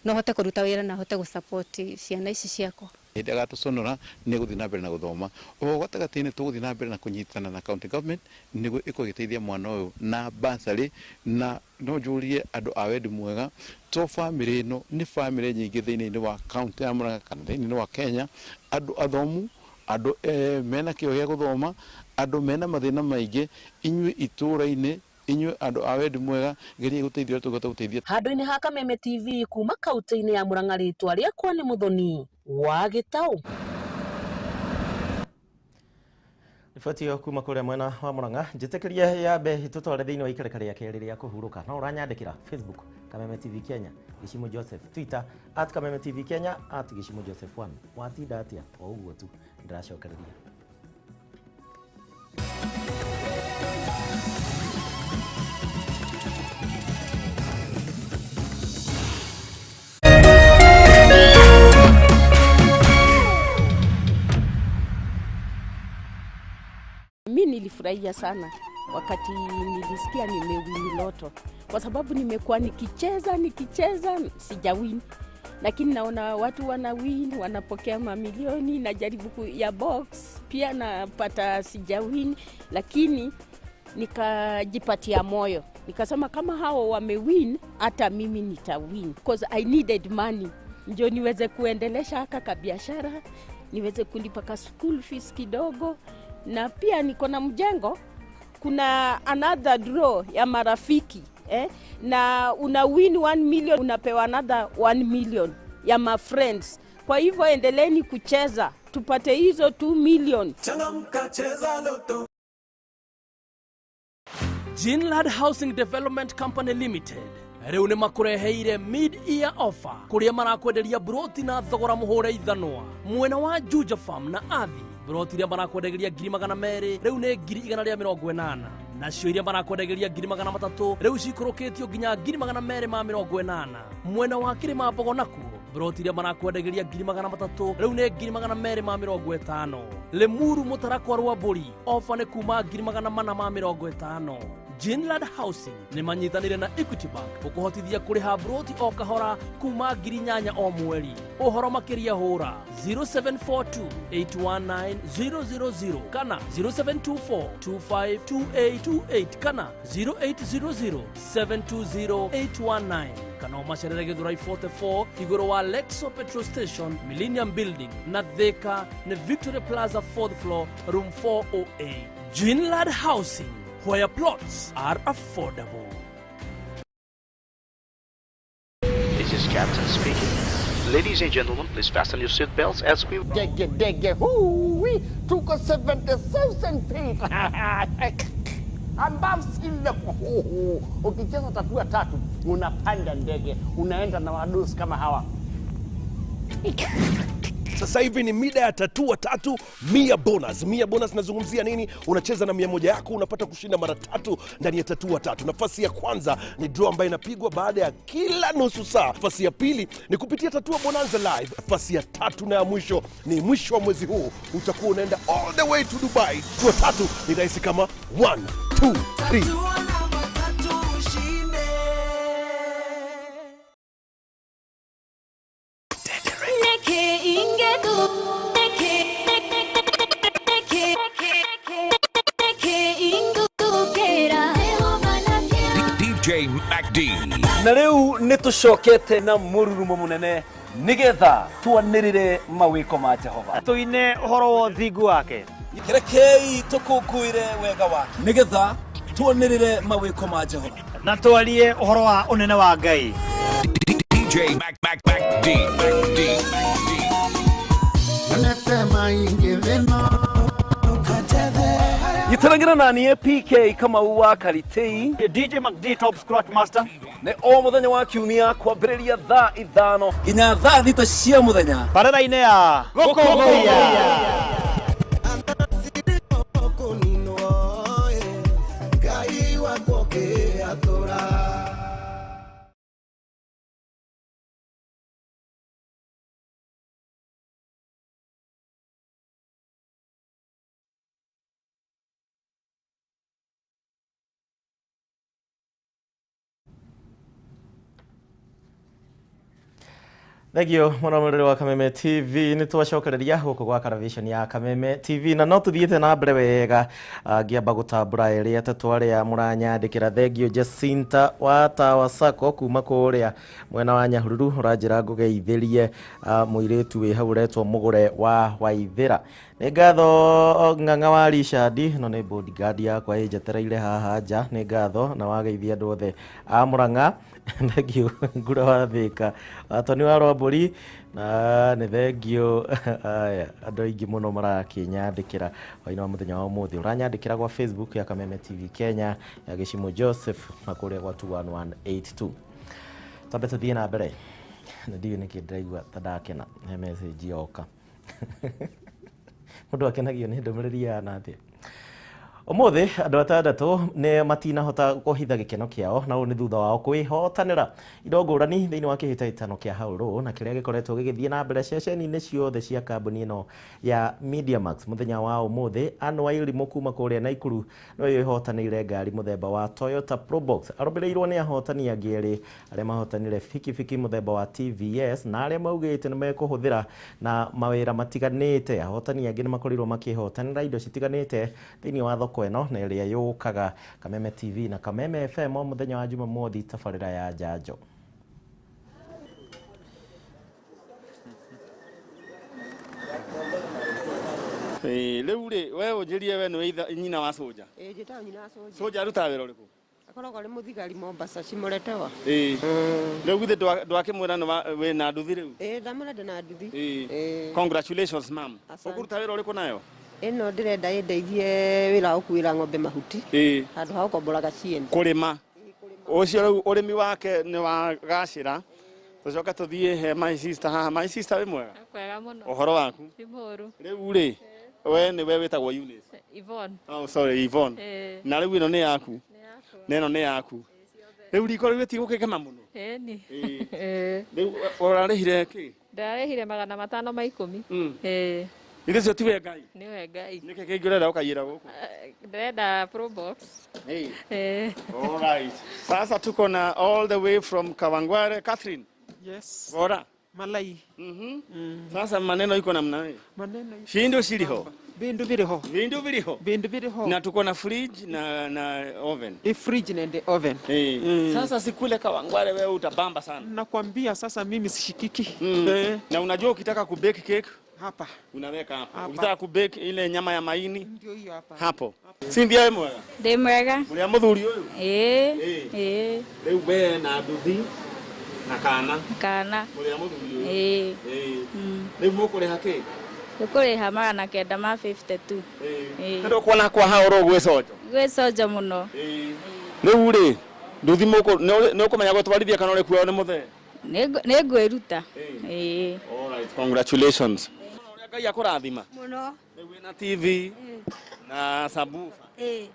Speaker 3: no hote kũruta wĩra na hote gũsupport ciana ici ciakwa.
Speaker 4: Hĩndĩ agatũconora nĩ gũthiĩ na mbere na gũthoma. Oho gatagatĩ-inĩ tũgũthiĩ na mbere na kũnyitana na county government nĩguo ĩkorwo ĩgĩteithia mwana ũyũ na bursary, na no njũrie andũ a wendi mwega to bamĩrĩ ĩno nĩ bamĩrĩ nyingĩ thĩinĩ wa county ya Murang'a kana thĩinĩ wa Kenya, andũ athomu, andũ mena kĩo gĩa gũthoma, andũ mena mathĩna maingĩ, inyuĩ itũũra-inĩ, inyuĩ andũ a wendi mwega, geria gũteithia ũrĩa tũngĩhota gũteithia.
Speaker 24: Handũ-inĩ ha Kameme TV kuma kaunti-inĩ ya Murang'a, rĩtwa rĩakwa nĩ Muthoni wa Gĩtaũ.
Speaker 1: Riboti ĩyo kuma kũrĩa mwena wa Murang'a njĩtĩkĩrie yambe tũtware thĩinĩ wa ikereka rĩa kerĩ rĩa kũhurũka. No ũranyandĩkĩra Facebook Kameme TV Kenya, Gĩcimu Joseph, Twitter at Kameme TV Kenya, at Gĩcimu Joseph 1. Watinda atĩa? O ũguo tu ndĩracokereria.
Speaker 5: Mi nilifurahia sana wakati nilisikia nimewin loto, kwa sababu nimekuwa nikicheza sijawin, lakini naona watu wana win, wanapokea mamilioni. Najaribu ya box pia napata sijawin, lakini nikajipatia moyo nikasema kama hao wamewin hata mimi nitawin, because I needed money ndio niweze kuendelesha haka ka biashara, niweze kulipa ka school fees kidogo, na pia niko na mjengo. Kuna another draw ya marafiki na una win 1 million unapewa another 1 million ya ma friends. Kwa hivyo endeleeni kucheza tupate hizo 2 million.
Speaker 6: Changamka, cheza loto.
Speaker 14: Ginlad Housing Development Company Limited rĩu nĩ makũreheire mid-year offer kũrĩa marakwenderia broti na thogora mũhũre ithanwa mwena wa Juja Farm na Athi. Broti iria marakwenderia 200,000 rĩu nĩ 180,000, nacio iria marakwenderia 300,000 rĩu cikũrũkĩtio nginya 280,000. Mwena wa Kĩrĩma Mbogo nakuo broti iria marakwenderia 300,000 rĩu nĩ 250,000. Limuru Mũtarakwa Rwambũri ofa nĩ kuma 450,000. Ginlad Housing nĩ manyitanĩire na Equity Bank gũkũhotithia kũrĩha broti o kahora kuma 8,000 o mweri. Ũhoro makĩria hũra 0742 819 000 kana 0724 252828 kana 0800 720 819 kana ũmacerere Gĩthũrai 44 igũrũ wa Lexo Petrol Station, Millennium Building na Thika nĩ Victory Plaza 4th floor room 408. Ginlad Housing, where plots are affordable.
Speaker 7: This is Captain speaking. Ladies and gentlemen, please fasten your seatbelts as we...
Speaker 22: Dege, dege, hoo-wee, tuko 70,000 feet. Above sea level. Ukicheza tatua tatu, unapanda ndege, unaenda na wadosi kama hawa.
Speaker 8: Sasa hivi ni mida ya tatua tatu 100 bonus. 100 bonus nazungumzia nini? Unacheza na 100 yako unapata kushinda mara tatu ndani ya tatua tatu. Nafasi ya kwanza ni draw ambayo inapigwa baada ya kila nusu saa. Nafasi ya pili ni kupitia Tatua Bonanza Live. Nafasi ya tatu na ya mwisho ni mwisho wa mwezi huu, utakuwa unaenda all the way to Dubai. Tatua tatu ni rahisi kama 1 2 3.
Speaker 19: DJ MacD.
Speaker 14: Na rĩu nĩ tũcokete na mũrurumo mũnene nĩgetha twanĩrĩre mawĩko ma Jehova,
Speaker 9: tũine ũhoro wa ũthingu wake,
Speaker 14: rekei tũkũngũĩre wega wake nĩgetha twanĩrĩre mawĩko ma Jehova
Speaker 9: na twarie ũhoro wa ũnene wa Ngai.
Speaker 19: DJ Mac Mac Mac D Mac D.
Speaker 14: Gĩtaragĩra na niĩ PK Kamau wa Karitei,
Speaker 9: DJ MacD Top Scratch Master,
Speaker 14: nĩ o mũthenya wa kiumia kwambĩrĩria thaa 5 nginya thaa 6 cia mũthenya
Speaker 9: barabara-inĩ ya Gũkũngũiya.
Speaker 1: Thengio muno mwirori wa Kameme TV, nĩ twacokereria gũkũ gwa television ya Kameme TV na no tũthiĩte na mbere wega ngĩamba gũtambũra erĩ atatũ arĩa mũranyandĩkĩra. Thengio Jacinta wa Tawa Sacco kuma kũrĩa mwena wa Nyahururu, ũranjĩra ngũgeithĩrie mũirĩtu wĩ hau ũretwo Mũgũre wa Waithĩra. Nĩ ngatho Ng'ang'a wa Richard, no nĩ bodyguard yakwa ĩnjetereire haha nja. Nĩ ngatho na wageithia andũ othe a Mũrang'a. Thengio Ngura wa Thĩka, Watoni wa Rwambũri, na nĩ thengio aya andũ aingĩ mũno marakĩnyandĩkĩra hwaĩ-inĩ wa mũthenya wa ũmũthĩ. Ũranyandĩkĩra gwa Facebook ya Kameme TV Kenya ya Gĩcimo Joseph na kũrĩa gwa 21182. Twambe tũthiĩ na mbere, na ndiũĩ nĩkĩ ndĩraigua ta ndakena he message yoka. Mũndũ akenagio nĩ ndũmĩrĩri yana atĩa? Ũmũthĩ andũ atandatũ nĩ matinahota kũhitha gĩkeno kĩao, na ũũ nĩ thutha wao kwĩhotanĩra indo ngũrani thĩinĩ wa kĩhĩtahĩtano kĩa Haũrũ na kĩrĩa gĩkoretwo gĩgĩthiĩ na mbere ceceni-inĩ ciothe cia kambuni ĩno ya Mediamax. Mũthenya wa ũmũthĩ Ann Wairimu kuma kũrĩa Naikuru nĩwe wĩhotanĩire ngari mũthemba wa Toyota Probox, arũmĩrĩirwo nĩ ahotani angĩ erĩ arĩa mahotanire bikibiki mũthemba wa TVS na arĩa maugĩte nĩ mekũhũthĩra na mawĩra matiganĩte. Ahotani angĩ nĩ makorirwo makĩhotanĩra indo citiganĩte thĩinĩ wa thoko ĩno na ĩrĩa yũkaga Kameme TV na Kameme FM o mũthenya wa Jumamothi, tabarĩra ya njanjo.
Speaker 10: Rĩu rĩ, we ũnjĩrie we nĩwe nyina wa Soja?
Speaker 11: Ĩĩ, njĩtagwo nyina wa Soja.
Speaker 10: Soja arutaga wĩra ũrĩkũ?
Speaker 11: Akoragwo arĩ mũthigari Mombasa, Cimoretewa.
Speaker 10: Ĩĩ. Rĩu githĩ ndwakĩmwĩra wĩna nduthi rĩu?
Speaker 11: Ĩĩ, ndamwĩra ndĩna nduthi.
Speaker 10: Ĩĩ. Congratulations ma'am. Ũkũruta wĩra ũrĩkũ nayo?
Speaker 11: Ĩno ndĩrenda ĩndeithie wĩra wa gũkuĩra ng'ombe mahuti.
Speaker 10: Ĩĩ.
Speaker 11: Handũ ha gũkomboraga ciene.
Speaker 10: Kũrĩma. Ũcio rĩu ũrĩmi wake nĩ wagacĩra. Tũcoke tũthiĩ he my sister haha. My sister wĩ mwega?
Speaker 12: Kwega mũno.
Speaker 10: Ũhoro waku?
Speaker 12: Ti mũũru.
Speaker 10: Rĩu rĩ, we nĩwe wĩtagwo Eunice?
Speaker 12: Yvonne.
Speaker 10: Oh, sorry, Yvonne. Na rĩu ĩno nĩ yaku? Na ĩno nĩ yaku? Rĩu riko rĩu rĩtigũkĩkema mũno?
Speaker 12: Ĩni.
Speaker 10: Rĩu ũrarĩhire kĩ?
Speaker 12: Ndarĩhire 510. Ĩĩ.
Speaker 10: Ithe cio tiwe Ngai?
Speaker 12: Nĩwe Ngai.
Speaker 10: Nĩkĩ kĩngĩ ũrenda ũkaiyĩra gũkũ?
Speaker 12: Ndĩrenda Probox.
Speaker 10: Hey. All right. Sasa tuko na all the way from Kawangware, Catherine.
Speaker 13: Yes.
Speaker 10: Bora.
Speaker 13: Malai.
Speaker 10: Sasa maneno iko namna hii.
Speaker 13: Maneno iko.
Speaker 10: Shindu shiriho.
Speaker 13: Bindu biriho.
Speaker 10: Bindu biriho.
Speaker 13: Bindu biriho.
Speaker 10: Na tuko na fridge na oven.
Speaker 13: E fridge na the oven.
Speaker 10: Hey. Sasa sikule Kawangware wewe utabamba sana.
Speaker 13: Nakwambia sasa mimi sishikiki.
Speaker 10: Na unajua ukitaka kubake cake
Speaker 13: hapa
Speaker 10: unaweka hapo. Ukitaka kubake ile nyama ya maini
Speaker 13: ndio hiyo hapa.
Speaker 10: Hapo. Si ndiye mwega?
Speaker 16: Ndi mwega.
Speaker 10: Muria muthuri uyu?
Speaker 16: Eh. Eh.
Speaker 10: Riu we na nduthi na kana.
Speaker 16: Kana.
Speaker 10: Muria muthuri uyu?
Speaker 16: Eh.
Speaker 10: Eh. Riu mukuriha ki?
Speaker 16: Tukuriha 952.
Speaker 10: Eh. Ndio kuona kwa haoro gwicojo.
Speaker 16: Gwicojo muno.
Speaker 10: Eh. Riu ri nduthi muku ni ukumenya gutwarithia kana uri kuoywo ni muthee?
Speaker 16: Nĩ ngwĩruta. Eh.
Speaker 10: All right. Congratulations. Ngai akũrathima
Speaker 15: Mũno.
Speaker 10: Rĩu wĩna TV na sabufa.
Speaker 15: Ĩĩ.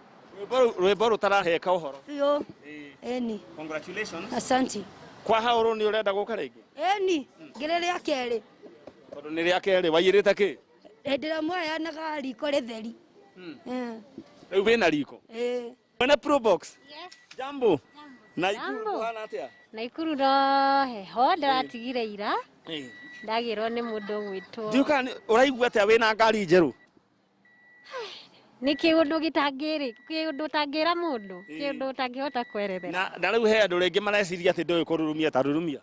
Speaker 10: Rwĩmbo rũtaraheka ũhoro.
Speaker 15: Biũ. Ĩni.
Speaker 10: Congratulations.
Speaker 15: Asante.
Speaker 10: Kwa haũrũ nĩ ũrenda gũka rĩngĩ?
Speaker 15: Ĩni, ngĩrĩ rĩa kerĩ.
Speaker 10: Tondũ nĩ rĩa kerĩ waiyĩrĩte kĩ?
Speaker 15: Hĩndĩ ĩrĩa mwaheanaga riko rĩtheri.
Speaker 10: Rĩu wĩna riko?
Speaker 15: Ĩĩ.
Speaker 10: Mwena Probox?
Speaker 17: Yes.
Speaker 10: Jambo. Naikuru
Speaker 17: Jambo.
Speaker 10: kũhana atĩa?
Speaker 17: Naikuru no heho ndĩratigire ira
Speaker 10: Ĩĩ.
Speaker 17: ndagĩrwo nĩ mũndũ ũgwĩtwo.
Speaker 10: Ndiũĩ kana ũraigua atĩa wĩna ngari njerũ?
Speaker 17: Nĩ kĩũndũ gĩtangĩrĩ kĩũndũ ũtangĩra mũndũ kĩũndũ ũtangĩhota kwerethera.
Speaker 10: Na rĩu he andũ rĩngĩ mareciria atĩ ndũĩ kũrurumia ta rurumia.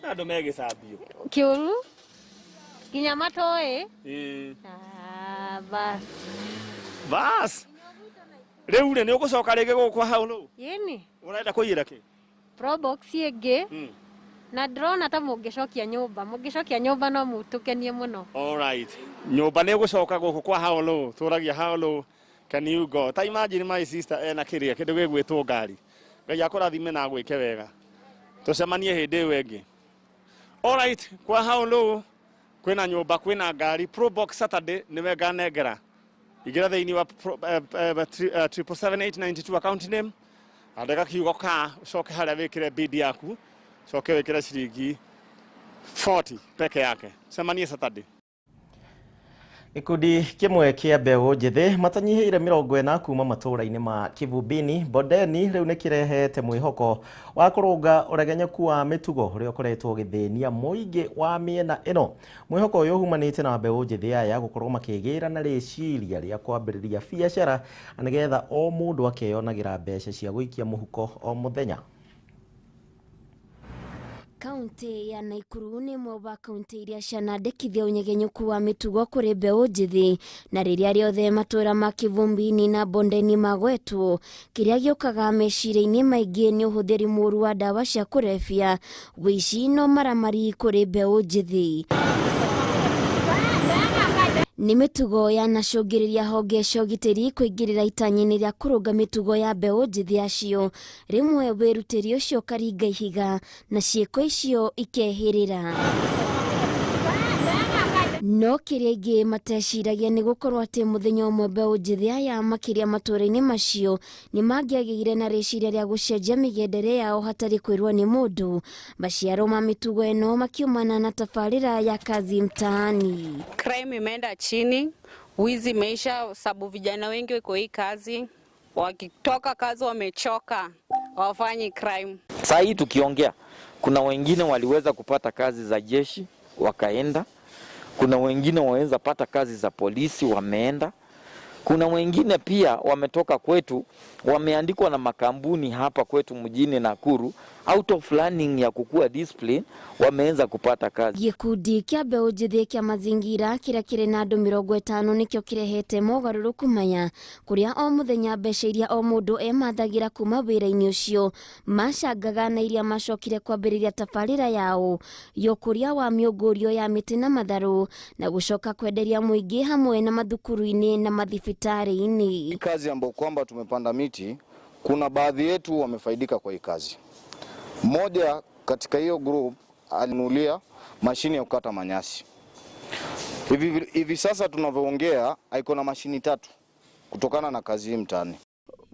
Speaker 10: Andũ me gĩcambio.
Speaker 17: Kĩũru nginya matoĩ.
Speaker 10: Ĩĩ.
Speaker 17: Ah, bas.
Speaker 10: Bas. Rĩu rĩ nĩ ũgũcoka rĩngĩ gũkũ hau rũu?
Speaker 17: Ĩni.
Speaker 10: Ũrenda kũiyĩra kĩ?
Speaker 17: Probox ĩngĩ. Na ndĩrona ta mũngĩcokia nyũmba, mũngĩcokia nyũmba no mũtũkenie mũno.
Speaker 10: All right. Nyũmba nĩ ĩgũcoka gũkũ kwa how low, tũragia how low can you go. Ta imagine my sister ena kĩrĩa kĩndũ gĩgwĩtwo ngari. Ngai akũrathime na agwĩke wega. Tũcemanie hĩndĩ ĩyo ĩngĩ. All right, kwa how low kwĩna nyũmba kwĩna ngari. Probox Saturday nĩwe nganengera. Ingĩra thĩinĩ wa 777 account name. Andĩka kiugo ka ũcoke harĩa wĩkĩre bid yaku. Coke wĩkĩre ciringi 40 peke yake. Cemanie Saturday.
Speaker 1: Gĩkundi kĩmwe kĩa mbeũ njĩthĩ matanyihĩire 40 kuma matũũra-inĩ ma Kivubini Bondeni rĩu nĩ kĩrehete mwĩhoko wa kũrũnga ũregenyũku wa mĩtugo ũrĩa ũkoretwo ũgĩthĩnia mũingĩ wa mĩena ĩno. Mwĩhoko ũyũ umanĩte na mbeũ njĩthĩ aya gũkorwo makĩgĩra na rĩciria rĩa kwambĩrĩria biacara nĩgetha o mũndũ akeyonagĩra mbeca cia gũikia mũhuko o mũthenya.
Speaker 18: Kaunti ya Naikuru nĩ ĩmwe wa kaunti iria cianandĩkithia ũnyegenyũku wa mĩtugo kũrĩ mbeũ njĩthĩ na rĩrĩa rĩothe matũũra ma Kivumbini na Bondeni magwetwo kĩrĩa gĩũkaga meciria-inĩ maingĩ nĩ ũhũthĩri mũũru wa ndawa cia kũrebia wĩici no maramari kũrĩ mbeũ njĩthĩ. Nĩ mĩtugo yanacũngĩrĩria honge cia ũgitĩri kũingĩrĩra itanya-inĩ rĩa kũrũnga mĩtugo ya mbeũ njĩthĩ acio rĩmwe wĩrutĩri ũcio ũkaringa ihiga na ciĩko icio ikehĩrĩra. No kĩrĩa ingĩ mateciragia nĩ gũkorwo atĩ mũthenya ũmwe mbeũ njĩthĩ aya makĩria matũũra-inĩ macio nĩ mangĩagĩire na rĩciria rĩa gũcenjia mĩgendere yao hatarĩ kwĩrwo nĩ mũndũ. Maciaro ma mĩtugo ĩno makiumana na tabarĩra ya Kazi Mtaani.
Speaker 20: Crime imeenda chini, wizi imeisha sababu vijana wengi wako hii kazi, wakitoka kazi wamechoka, hawafanyi crime.
Speaker 21: Saa hii tukiongea kuna wengine waliweza kupata kazi za jeshi wakaenda. Kuna wengine waweza pata kazi za polisi wameenda. Kuna wengine pia wametoka kwetu wameandikwa na makampuni hapa kwetu mjini Nakuru out of learning ya kukua discipline wameanza kupata kazi.
Speaker 18: Gĩkundi kĩa mbeũ njĩthĩ kĩa mazingira kĩrĩa kĩrĩ na andũ 50 nĩkĩo kĩrehete mogarũrũku maya kũrĩa o mũthenya mbeca iria o mũndũ emathagĩra kuma wĩra-inĩ ũcio macangaga na iria macokire kwambĩrĩria tabarĩra yao ya ũkũria wa mĩũngũrio ya mĩtĩ na matharũ na gũcoka kwenderia mũingĩ hamwe na mathukuru-inĩ na mathibitarĩ-inĩ.
Speaker 23: Kazi ambayo kwamba tumepanda miti, kuna baadhi yetu wamefaidika kwa hii kazi. Mmoja katika hiyo group alinunulia mashini ya kukata manyasi. Hivi sasa tunavyoongea iko na mashini 3 kutokana na kazi hii mtaani.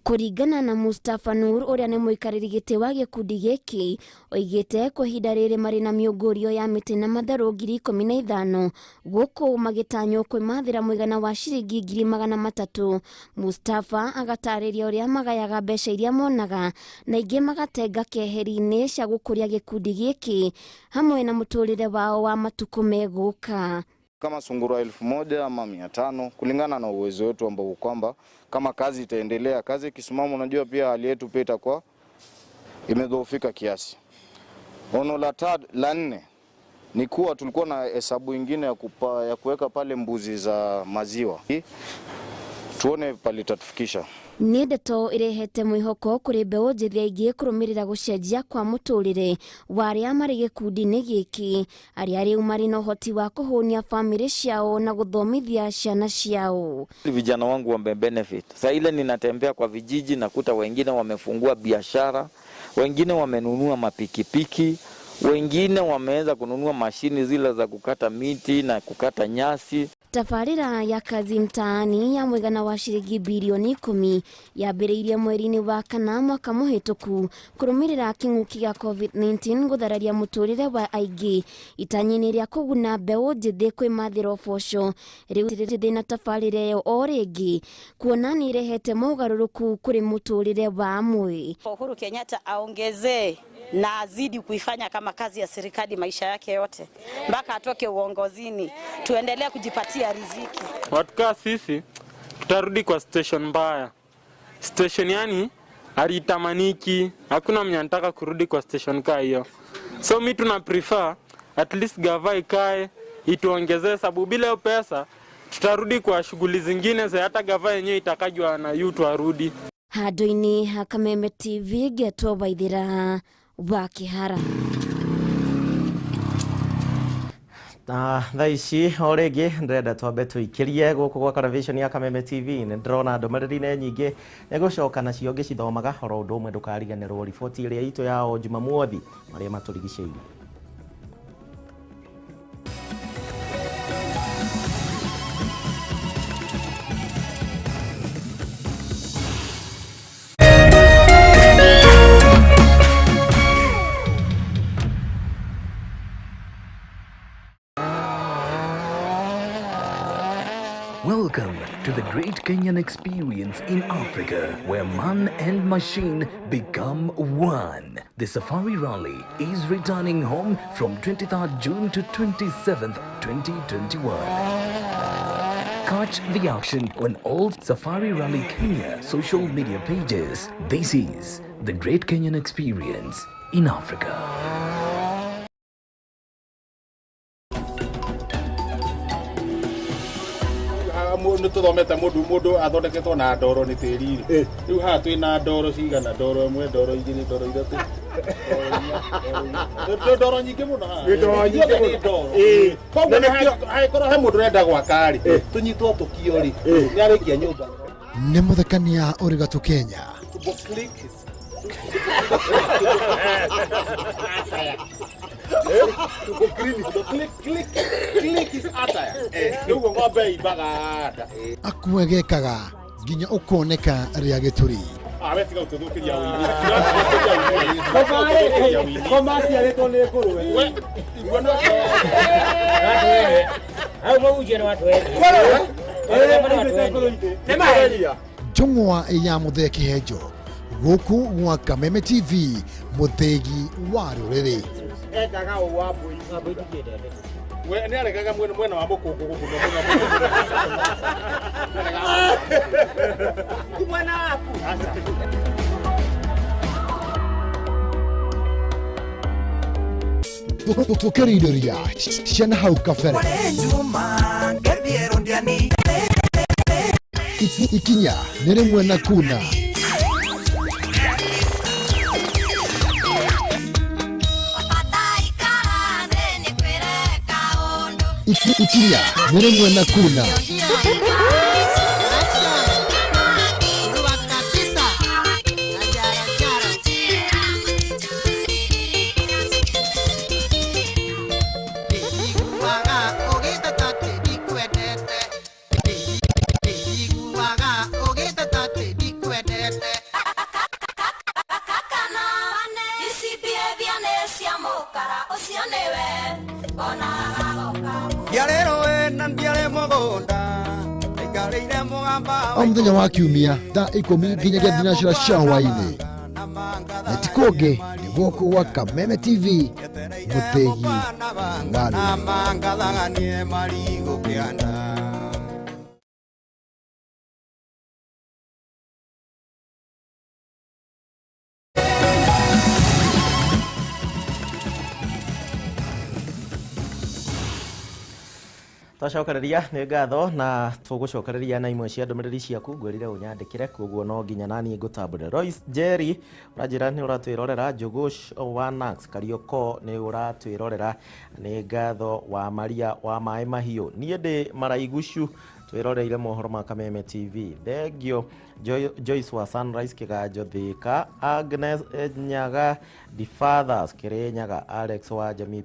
Speaker 18: Kũringana na Mustafa Nur ũrĩa nĩ mũikarĩri gĩtĩ wa gĩkundi gĩkĩ oigĩte kwa ihinda rĩrĩ marĩ na mĩũngũrio ya mĩtĩ na matharũ 15,000 gũkũ magĩtanywo kwĩmathĩra mũigana wa ciringi 300,000. Mustafa agatarĩria ũrĩa magayaga mbeca iria monaga na ingĩ magatenga keheri-inĩ cia gũkũria gĩkundi gĩkĩ hamwe na mũtũrĩre wao wa matukũ megũka.
Speaker 23: Kama sungura 1000 ama 500 kulingana na uwezo wetu ambao kwamba kama kazi itaendelea, kazi ikisimama, unajua pia hali yetu pia itakuwa imedhoofika kiasi. Ono la nne ni kuwa tulikuwa na hesabu nyingine ya kuweka pale mbuzi za maziwa. Tuone pale itatufikisha.
Speaker 18: Nĩ ndeto ĩrehete mwĩhoko kũrĩ mbeũ njĩthĩ aingĩ kũrũmĩrĩra gũcenjia kwa mũtũrĩre wa arĩa marĩ gĩkundi-inĩ gĩkĩ arĩa rĩu marĩ na ũhoti wa kũhũnia bamĩrĩ ciao na gũthomithia ciana ciao.
Speaker 21: Vijana wangu wame benefit. Saa ile ninatembea kwa vijiji nakuta wengine wamefungua biashara, wengine wamenunua mapikipiki, Wengine wameweza kununua mashini zile za kukata miti na kukata nyasi.
Speaker 18: Tabarĩra ya kazi mtaani ya mũigana wa ciringi birioni 10 yambĩrĩirie mweri-inĩ wa kana mwaka mũhĩtũku kũrũmĩrĩra kĩng'ũki gĩa COVID-19 gũthararia mũtũrĩre wa aingĩ itanya-inĩ rĩa kũguna mbeũ njĩthĩ kwĩmathĩra ũboco. Rĩu thĩ na tabarĩra ĩyo o rĩngĩ kuona nĩ ĩrehete mogarũrũku kũrĩ mũtũrĩre wa amwe.
Speaker 2: Uhuru Kenyatta aongezee na azidi kuifanya kama kazi ya serikali maisha yake yote mpaka atoke uongozini, tuendelee kujipatia riziki.
Speaker 3: Watu kaa sisi tutarudi kwa station mbaya, station yani alitamaniki, hakuna mwenye anataka kurudi kwa station kaa hiyo. So mi tuna prefer at least gava ikae ituongezee, sababu bila hiyo pesa tutarudi kwa shughuli zingine za hata gava yenyewe itakajwa na yutu arudi.
Speaker 18: Handũ-inĩ ha Kameme TV ngetwo Waithĩra wa Kĩhara.
Speaker 1: Na thaa ici o rĩngĩ ndĩrenda twambe tũikĩrie gũkũ gwa television ya Kameme TV. Nĩ ndĩrona ndũmĩrĩri nĩ nyingĩ, nĩgũcoka nacio ngĩcithomaga oro ũndũ ũmwe. Ndũkariganĩrwo riboti ĩrĩa itũ ya o Jumamothi marĩa matũrigicĩirie.
Speaker 4: Welcome to the Great Kenyan Experience in Africa, where man and machine become one. The Safari Rally is returning home from 23rd June to 27th, 2021. Catch the action on all Safari Rally Kenya social media pages. This is the Great Kenyan Experience in Africa.
Speaker 24: Nĩ tũthomete mũndũ athondeketwo na ndoro nĩ tĩri rĩ. Rĩu haha twĩna ndoro cigana, ndoro ĩmwe, ndoro igĩrĩ, ndoro ithatũ, ndoro nyingĩ mũno haha.
Speaker 10: Ndoro nyingĩ mũno.
Speaker 24: Koguo angĩkorwo he mũndũ ũrenda gwaka rĩ, tũnyitwo tũkio rĩ, nĩ arĩkia nyũmba.
Speaker 25: Nĩ mũthekania ũrĩ gatũ Kenya. Akuegekaga nginya ũkoneka rĩa gĩturi. Njũng'wa ya Mũthee Kĩhenjo gũkũ gwa Kameme TV, mũthĩgi wa rũrĩrĩ.
Speaker 10: Ekaga ũũ wa mbũri. We nĩ aregaga mwena wa mũkũngũ gũkũ na mwena
Speaker 13: wa mwena waku.
Speaker 25: Tũkĩrindĩria ciana hau kabere. Ikinya nĩ rĩmwe na kuna. Ikinya nĩ rĩmwe na kuna. O mũthenya wa kiumia thaa 10 nginyagia thinacera cia hwaĩ-inĩ. Na ti kũngĩ nĩ gũkũ gwa Kameme TV, mũthĩgi wa rũrĩrĩ.
Speaker 1: Twacokereria nĩ ngatho na tũgũcokereria na imwe cia ndũmĩrĩri ciaku ngwĩrire ũnyandĩkĩre koguo no nginya naniĩ ngũtambũre. Royce Jerry ũranjĩra nĩ ũratwĩrorera, Njũgũsh wa Nax Karioko nĩ ũratwĩrorera, nĩ ngatho wa Maria wa Maĩ Mahiũ. Niĩ ndĩ Maraigucu Twiroreire mohoro ma Kameme TV. Thengio Joyce wa Sunrise Kiganjo Thika, Agnes Nyaga the Fathers Kirinyaga, Alex wa Jamii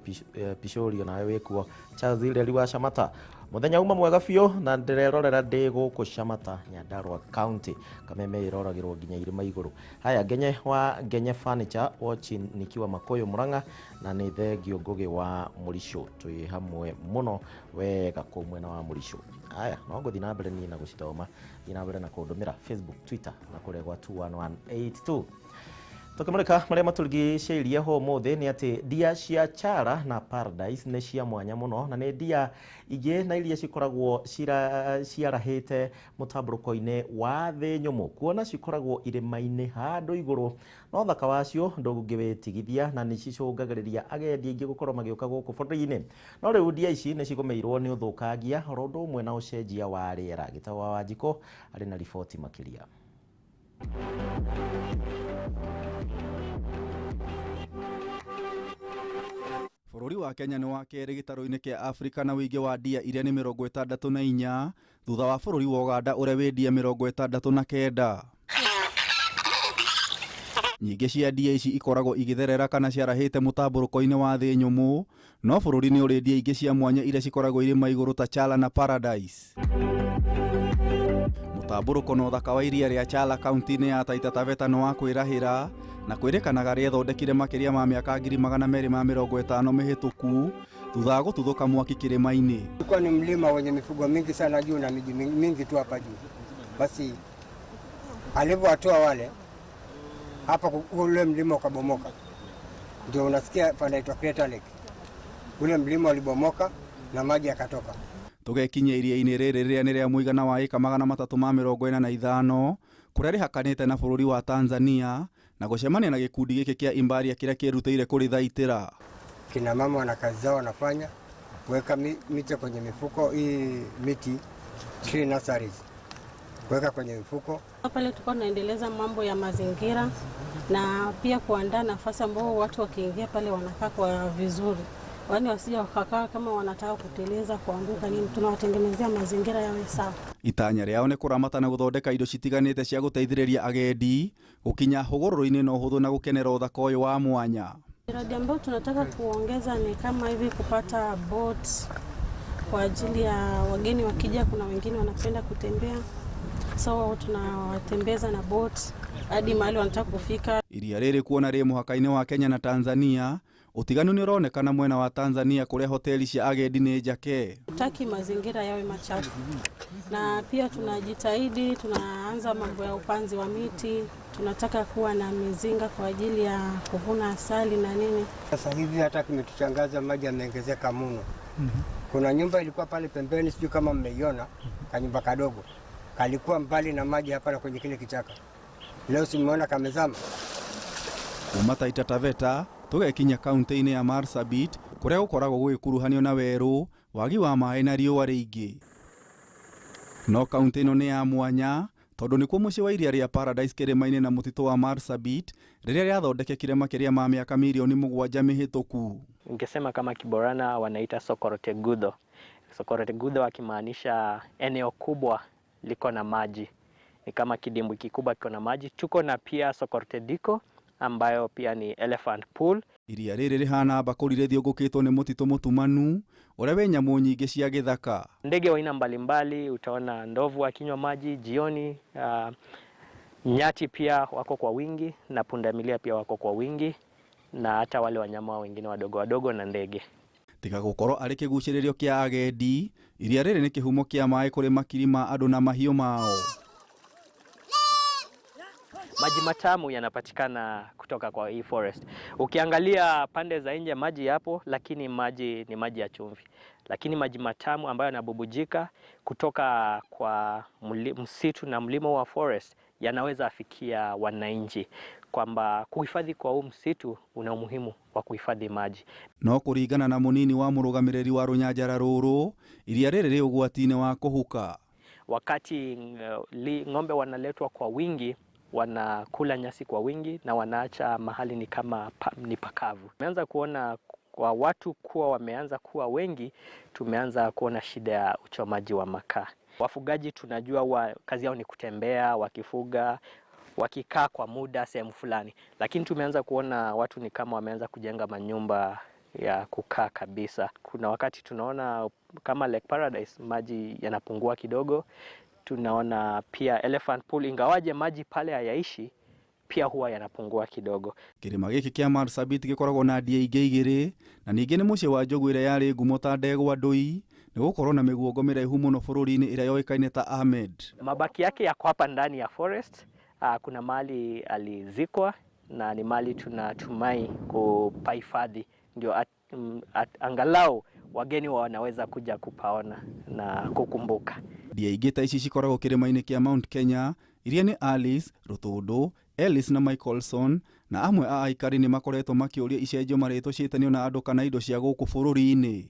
Speaker 1: Pishorio nawe wikuo, Charles Ireri wa Shamata. Muthenya uma mwega biũ na ndĩrerorera ndĩ gũkũ Shamata Nyandarua County. Kameme ĩroragĩrwo nginya irĩma igũrũ. Haya, Ngenye wa Ngenye Furniture watching nikiwa Makoyo Murang'a, na nĩ thengio Ngugi wa Mũricũ, twĩ hamwe mũno wega kũu mwena wa Mũricũ. Haya, no ngũthiĩ na mbere niĩ na gũcithoma, thiĩ na mbere na kũndũmĩra Facebook, Twitter na kũrĩa gwa 21182. Tukimurika maria maturigicĩirie ũmũthĩ nĩ atĩ ndia cia Chara na Paradise nĩ cia mwanya mũno, na nĩ ndia ingĩ na iria cikoragwo ciarahĩte mũtambũrũko-inĩ wa thĩ nyũmũ, kuona cikoragwo irĩma-inĩ handũ igũrũ, no thaka wacio ndũngĩwĩtigithia na nĩ cicũngagĩrĩria agendi aingĩ gũkorwo magĩũka gũkũ bũrũri-inĩ. No rĩu ndia ici nĩ cigũmĩirwo nĩ ũthũkangia oro ũndũ ũmwe na ũcenjia wa rĩera. Gĩtau wa Wanjikũ arĩ na riboti makĩria.
Speaker 5: Bũrũri wa Kenya nĩ wa kerĩ gĩtarũ-inĩ kĩa Afrika na ũingĩ wa ndia iria nĩ 64 thutha wa bũrũri wa Uganda ũrĩa wĩ ndia 69. Nyingĩ cia ndia ici ikoragwo igĩtherera kana ciarahĩte mũtambũrũko-inĩ wa thĩ nyũmũ, no bũrũri nĩ ũrĩ ndia ingĩ cia mwanya iria cikoragwo irĩma igũrũ ta Chala na Paradise. Mũtambũrũko na ũthaka wa iria rĩa Chala kaunti-inĩ ya Taita Taveta nĩ wa kwĩrahĩra na kwĩrĩkanaga rĩethondekire makĩria ma mĩaka 250 mĩhĩtũku thutha wa gũtuthũka mwaki kĩrĩma-inĩ.
Speaker 6: Ulikuwa ni mlima wenye mifugo mingi sana juu na miji mingi tu hapa juu. Basi alivyowatoa wale hapa, ule mlima ukabomoka, ndio unasikia panaitwa Crater Lake. Ule mlima ulibomoka na maji yakatoka.
Speaker 5: Tugekinya iria-inĩ rĩrĩ rĩrĩa nĩ rĩa mũigana wa ĩka 345 kũrĩa rĩhakanĩte na bũrũri wa Tanzania na gũcemania na gĩkundi gĩkĩ kĩa Imbaria kĩrĩa kĩrutĩire kũrĩthaitĩra.
Speaker 6: Kina mama wana kazi zao wanafanya, kuweka miti kwenye mifuko, hii miti tree nurseries, kuweka kwenye mifuko.
Speaker 7: Pale tulikuwa tunaendeleza mambo ya mazingira na pia kuandaa nafasi ambao watu wakiingia pale wanakaa kwa vizuri, wani wasije wakakaa kama wanataka kuteleza kuanguka nini, tunawatengenezea mazingira yawe sawa.
Speaker 5: Itanya rĩao nĩ kũramata na gũthondeka indo citiganĩte cia gũteithĩrĩria agendi gũkinya hũgũrũrũ-inĩ na ũhũthũ na gũkenera ũthaka ũyũ wa mwanya.
Speaker 7: Miradi ambayo tunataka kuongeza ni kama hivi kupata boat kwa ajili ya wageni wakija, kuna wengine wanapenda kutembea, so tunawatembeza na boat hadi mahali wanataka kufika.
Speaker 5: Iria rĩrĩ kuona rĩ mũhaka-inĩ wa Kenya na Tanzania, utiganu nĩ ũronekana mwena wa Tanzania kũrĩa hoteli cia agendi nĩ njake.
Speaker 7: Tutaki mazingira yawe machafu, na pia tunajitahidi, tunaanza mambo ya upanzi wa miti, tunataka kuwa na mizinga kwa ajili ya kuvuna asali na nini.
Speaker 6: Sasa hivi hata kimetuchangaza, maji yameongezeka mno. Kuna nyumba ilikuwa pale pembeni, sijui kama mmeiona, kanyumba kadogo kalikuwa mbali na maji hapa na kwenye kile kichaka. Leo simeona kamezama.
Speaker 5: Kuma Taita Taveta tugekinya kaunti-inĩ ya Marsabit kũrĩa gũkoragwo gũgĩkuruhanio na werũ, wagi wa maĩ na riũa rĩingĩ. No kaunti ĩno nĩ ya mwanya tondũ nĩkuo mũciĩ wa iria rĩa Paradise kĩrĩma-inĩ na mũtitũ wa Marsabit rĩrĩa rĩathondekekire makĩria ma mĩaka milioni 7 mĩhĩtũku.
Speaker 8: Ningesema kama Kiborana wanaita Sokorote Gudho. Sokorote Gudho akimaanisha eneo kubwa liko na maji, ni kama kidimbwi kikubwa kiko na maji. Tuko na pia Sokorote Diko ambayo pia ni elephant pool.
Speaker 5: Iria rĩrĩ rĩhana mbakũri rĩthiũngũkĩtwo nĩ mũtitũ mũtumanu ũrĩa wĩ nyamũ nyingĩ cia gĩthaka.
Speaker 8: Ndege wa aina mbalimbali, utaona ndovu akinywa maji jioni, nyati pia wako kwa wingi na pundamilia pia wako kwa wingi, na hata wale wanyama wengine wadogo wadogo na ndege.
Speaker 5: Tiga gũkorwo arĩ kĩgucĩrĩrio kĩa agendi, iria rĩrĩ nĩ kĩhumo kĩa maĩ kũrĩ makiri ma andũ na mahiũ mao.
Speaker 8: Maji matamu yanapatikana kutoka kwa hii forest. Ukiangalia pande za nje maji yapo, lakini maji ni maji ya chumvi. Lakini maji matamu ambayo yanabubujika kutoka kwa msitu na mlima wa forest yanaweza afikia wananchi, kwamba kuhifadhi kwa huu msitu una umuhimu wa kuhifadhi maji.
Speaker 5: No kũringana na mũnini wa mũrũgamĩrĩri wa rũnyanjara rũrũ, iria rĩrĩ rĩ ũgwati-inĩ wa kũhuka.
Speaker 8: Wakati ng'ombe wanaletwa kwa wingi, wanakula nyasi kwa wingi na wanaacha mahali ni kama ni pakavu. Tumeanza kuona kwa watu kuwa wameanza kuwa wengi, tumeanza kuona shida ya uchomaji wa makaa. Wafugaji tunajua wa, kazi yao ni kutembea wakifuga wakikaa kwa muda sehemu fulani, lakini tumeanza kuona watu ni kama wameanza kujenga manyumba ya kukaa kabisa. Kuna wakati tunaona kama Lake Paradise maji yanapungua kidogo. Tunaona pia Elephant Pool, ingawaje maji pale hayaishi, pia huwa yanapungua kidogo.
Speaker 5: Kĩrĩma gĩkĩ kĩa Marsabit gĩkoragwo na ndia ingĩ igĩrĩ na ningĩ nĩ mũciĩ wa njogu ĩrĩa yarĩ ngumo ta ndegwa ndũi nĩ gũkorwo na mĩguongo mĩraihu mũno bũrũri-inĩ ĩrĩa yoĩkaine ta Ahmed.
Speaker 8: Mabaki yake yako hapa ndani ya forest. Kuna mahali alizikwa na ni mahali tunatumai kupahifadhi ndio angalau wageni wanaweza kuja kupaona na kukumbuka.
Speaker 5: Ndia ingĩ ta ici cikoragwo kĩrĩma-inĩ kĩa Mount Kenya iria nĩ Alice, Rũtũndũ, Ellis na Michelson na amwe a aikari nĩ makoretwo makĩũria icenjio marĩtwa ciĩtanio na andũ kana indo cia gũkũ bũrũri-inĩ.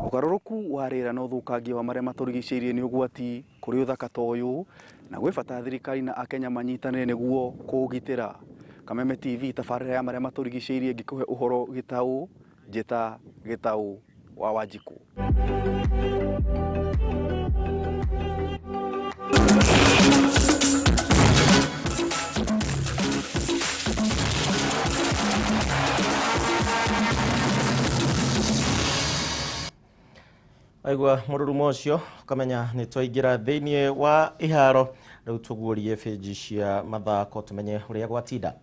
Speaker 5: Ũgarũrũku wa rĩera na ũthũkangia wa marĩa matũrigicĩirie nĩ ũgwati kũrĩ ũthaka ta ũyũ na gwĩ bata thirikari na akenya manyitanĩre nĩguo kũũgitĩra. Kameme TV tabarĩra ya marĩa matũrigicĩirie ngĩkũhe ũhoro gĩtaũ njĩta gĩtaũ wa Wanjikũ.
Speaker 1: Waigua mũrurumo ũcio ũkamenya nĩ twaingĩra thĩinĩ wa iharo rĩu tũguũrie benji cia mathako tũmenye ũrĩa gwatinda.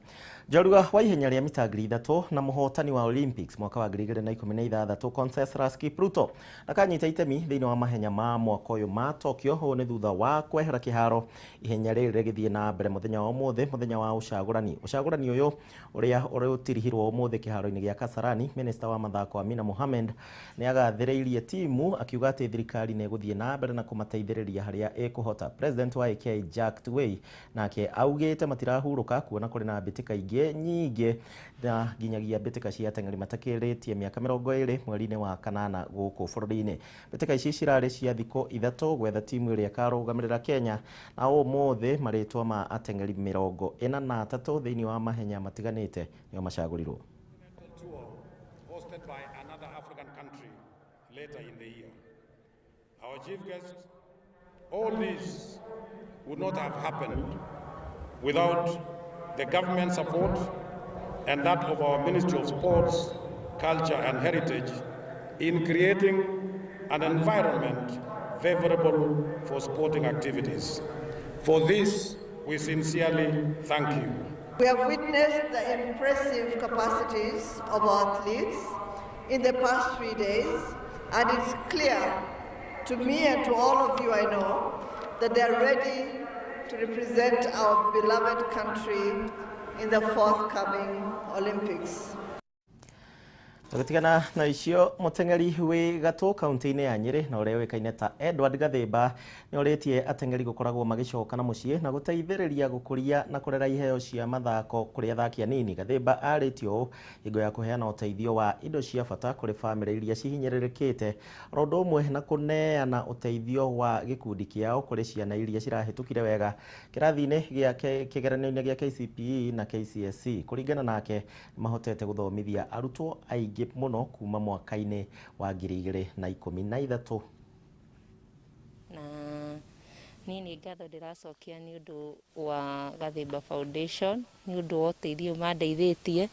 Speaker 1: Njorua wa ihenya rĩa mita 3000 na mũhotani wa Olympics mwaka wa 2016 Conseslus Kipruto akanyita itemi thĩinĩ wa mahenya ma mwaka ũyũ ma Tokyo. Ũũ nĩ thutha wa kwehera kĩharo ihenya rĩrĩ rĩgĩthiĩ na mbere mũthenya wa ũmũthĩ, mũthenya wa ũcagũrani. Ũcagũrani ũyũ ũrĩa ũtirihirwo ũmũthĩ kĩharo-inĩ gĩa Kasarani, Minister wa mathako Amina Mohamed nĩ agathĩrĩirie timu akiuga atĩ thirikari nĩ ĩgũthiĩ na mbere na kũmateithĩrĩria harĩa ĩkũhota. President wa AK Jack Tuwei nake augĩte matirahurũka kuona kũrĩ na mbĩtĩka ingĩ nyingĩ na nginyagia mbĩtĩka cia ateng'eri matakĩrĩtie mĩaka 20 mweri-inĩ wa kanana gũkũ bũrũri-inĩ. Mbĩtĩka ici cirarĩ cia thikũ 3 gwetha timu ĩrĩa ĩkarũgamĩrĩra Kenya na ũmũthĩ marĩtwa ma ateng'eri 43 thĩinĩ wa mahenya matiganĩte nĩo macagũrirwo.
Speaker 9: Hosted by another African country later in the year. Our chief guest, all this would not have happened without the government support and that of our Ministry of Sports, Culture and Heritage in creating an environment favorable for sporting activities. For this, we sincerely thank you.
Speaker 11: We have witnessed the impressive capacities of our athletes in the past 3 days, and it's clear to me and to all of you I know that they are ready to represent our beloved country in the forthcoming Olympics.
Speaker 1: Tũgĩtigana na icio, mũteng'eri wĩ gatũ kaunti-inĩ ya Nyĩrĩ na ũrĩa ũĩkaine ta Edward Gathimba nĩ orĩtie ateng'eri gũkoragwo magĩcoka na mũciĩ na gũteithĩrĩria gũkũria na kũrera iheo cia mathako kũrĩ athaki anini. Gathimba arĩtie ũũ hingo ya kũheana ũteithio wa indo cia bata kũrĩ bamĩrĩ iria cihinyĩrĩrĩkĩte oro ũndũ ũmwe na kũneana ũteithio wa gĩkundi kĩao kũrĩ ciana iria cirahĩtũkire wega kĩrathi-inĩ gĩa kĩgeranio-inĩ gĩa KCPE na KCSE. Kũringana nake nĩmahotete gũthomithia arutwo aingĩ mũno kuma mwaka-inĩ wa 2013.
Speaker 14: Na niĩ nĩ ngatho ndĩracokia nĩ ũndũ wa Gathimba Foundation nĩ ũndũ wa ũteithio mandeithĩtie.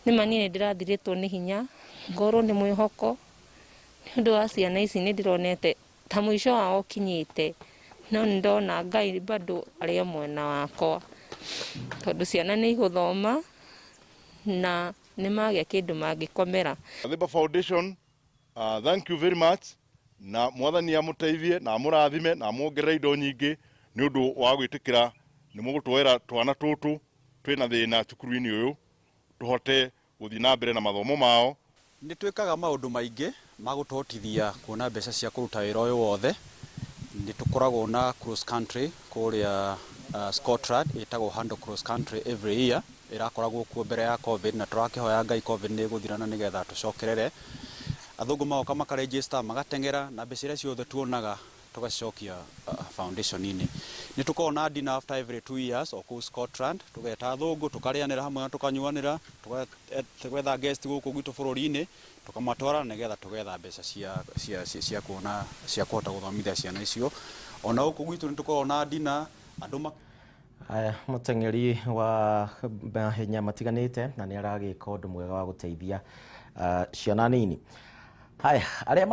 Speaker 14: Nĩma niĩ nĩ ndĩrathirĩtwo nĩ hinya ngorwo nĩ mwĩhoko nĩ ũndũ wa ciana ici nĩ ndĩronete ta mũico wao ũkinyĩte, no nĩ ndona Ngai bado arĩ o mwena wakwa tondũ ciana nĩ igũthoma na nĩ magĩa kĩndũ mangĩkomera.
Speaker 19: Gathimba Foundation, thank you very much na mwathani amũteithie na amũrathime na amuongerere indo nyingĩ nĩ ũndũ wa gwĩtĩkĩra nĩ mũgũtwera twana tũtũ twĩna thĩna cukuru-inĩ ũyũ tũhote gũthiĩ na mbere na mathomo mao.
Speaker 22: Nĩ twĩkaga maũndũ maingĩ ma gũtũhotithia kuona mbeca cia kũruta wĩra ũyũ wothe. Nĩ tũkoragwo na cross country kũrĩa Scotland ĩtagwo Handle Cross Country every year ĩrakoragwo kuo mbere ya COVID na tũrakĩhoya Ngai COVID nĩ ĩgũthira na nĩgetha tũcokerere. Athũngũ magoka makaregister magateng'era na mbeca iria ciothe tuonaga tũgacicokia foundation-inĩ. Nĩ tũkoragwo na dinner after every 2 years o kũu Scotland, tũgeta athũngũ, tũkarĩanĩra hamwe na tũkanyuanĩra, tũgetha guest gũkũ gwitũ bũrũri-inĩ, tũkamatwara nĩgetha tũgetha mbeca cia kuona cia kũhota gũthomithia ciana icio. Ona gũkũ gwitũ nĩ tũkoragwo na dinner andũ.
Speaker 1: Aya, mũteng'eri wa mahenya matiganĩte na nĩ aragĩka ũndũ mwega wa gũteithia ciana nini. Haya, arĩa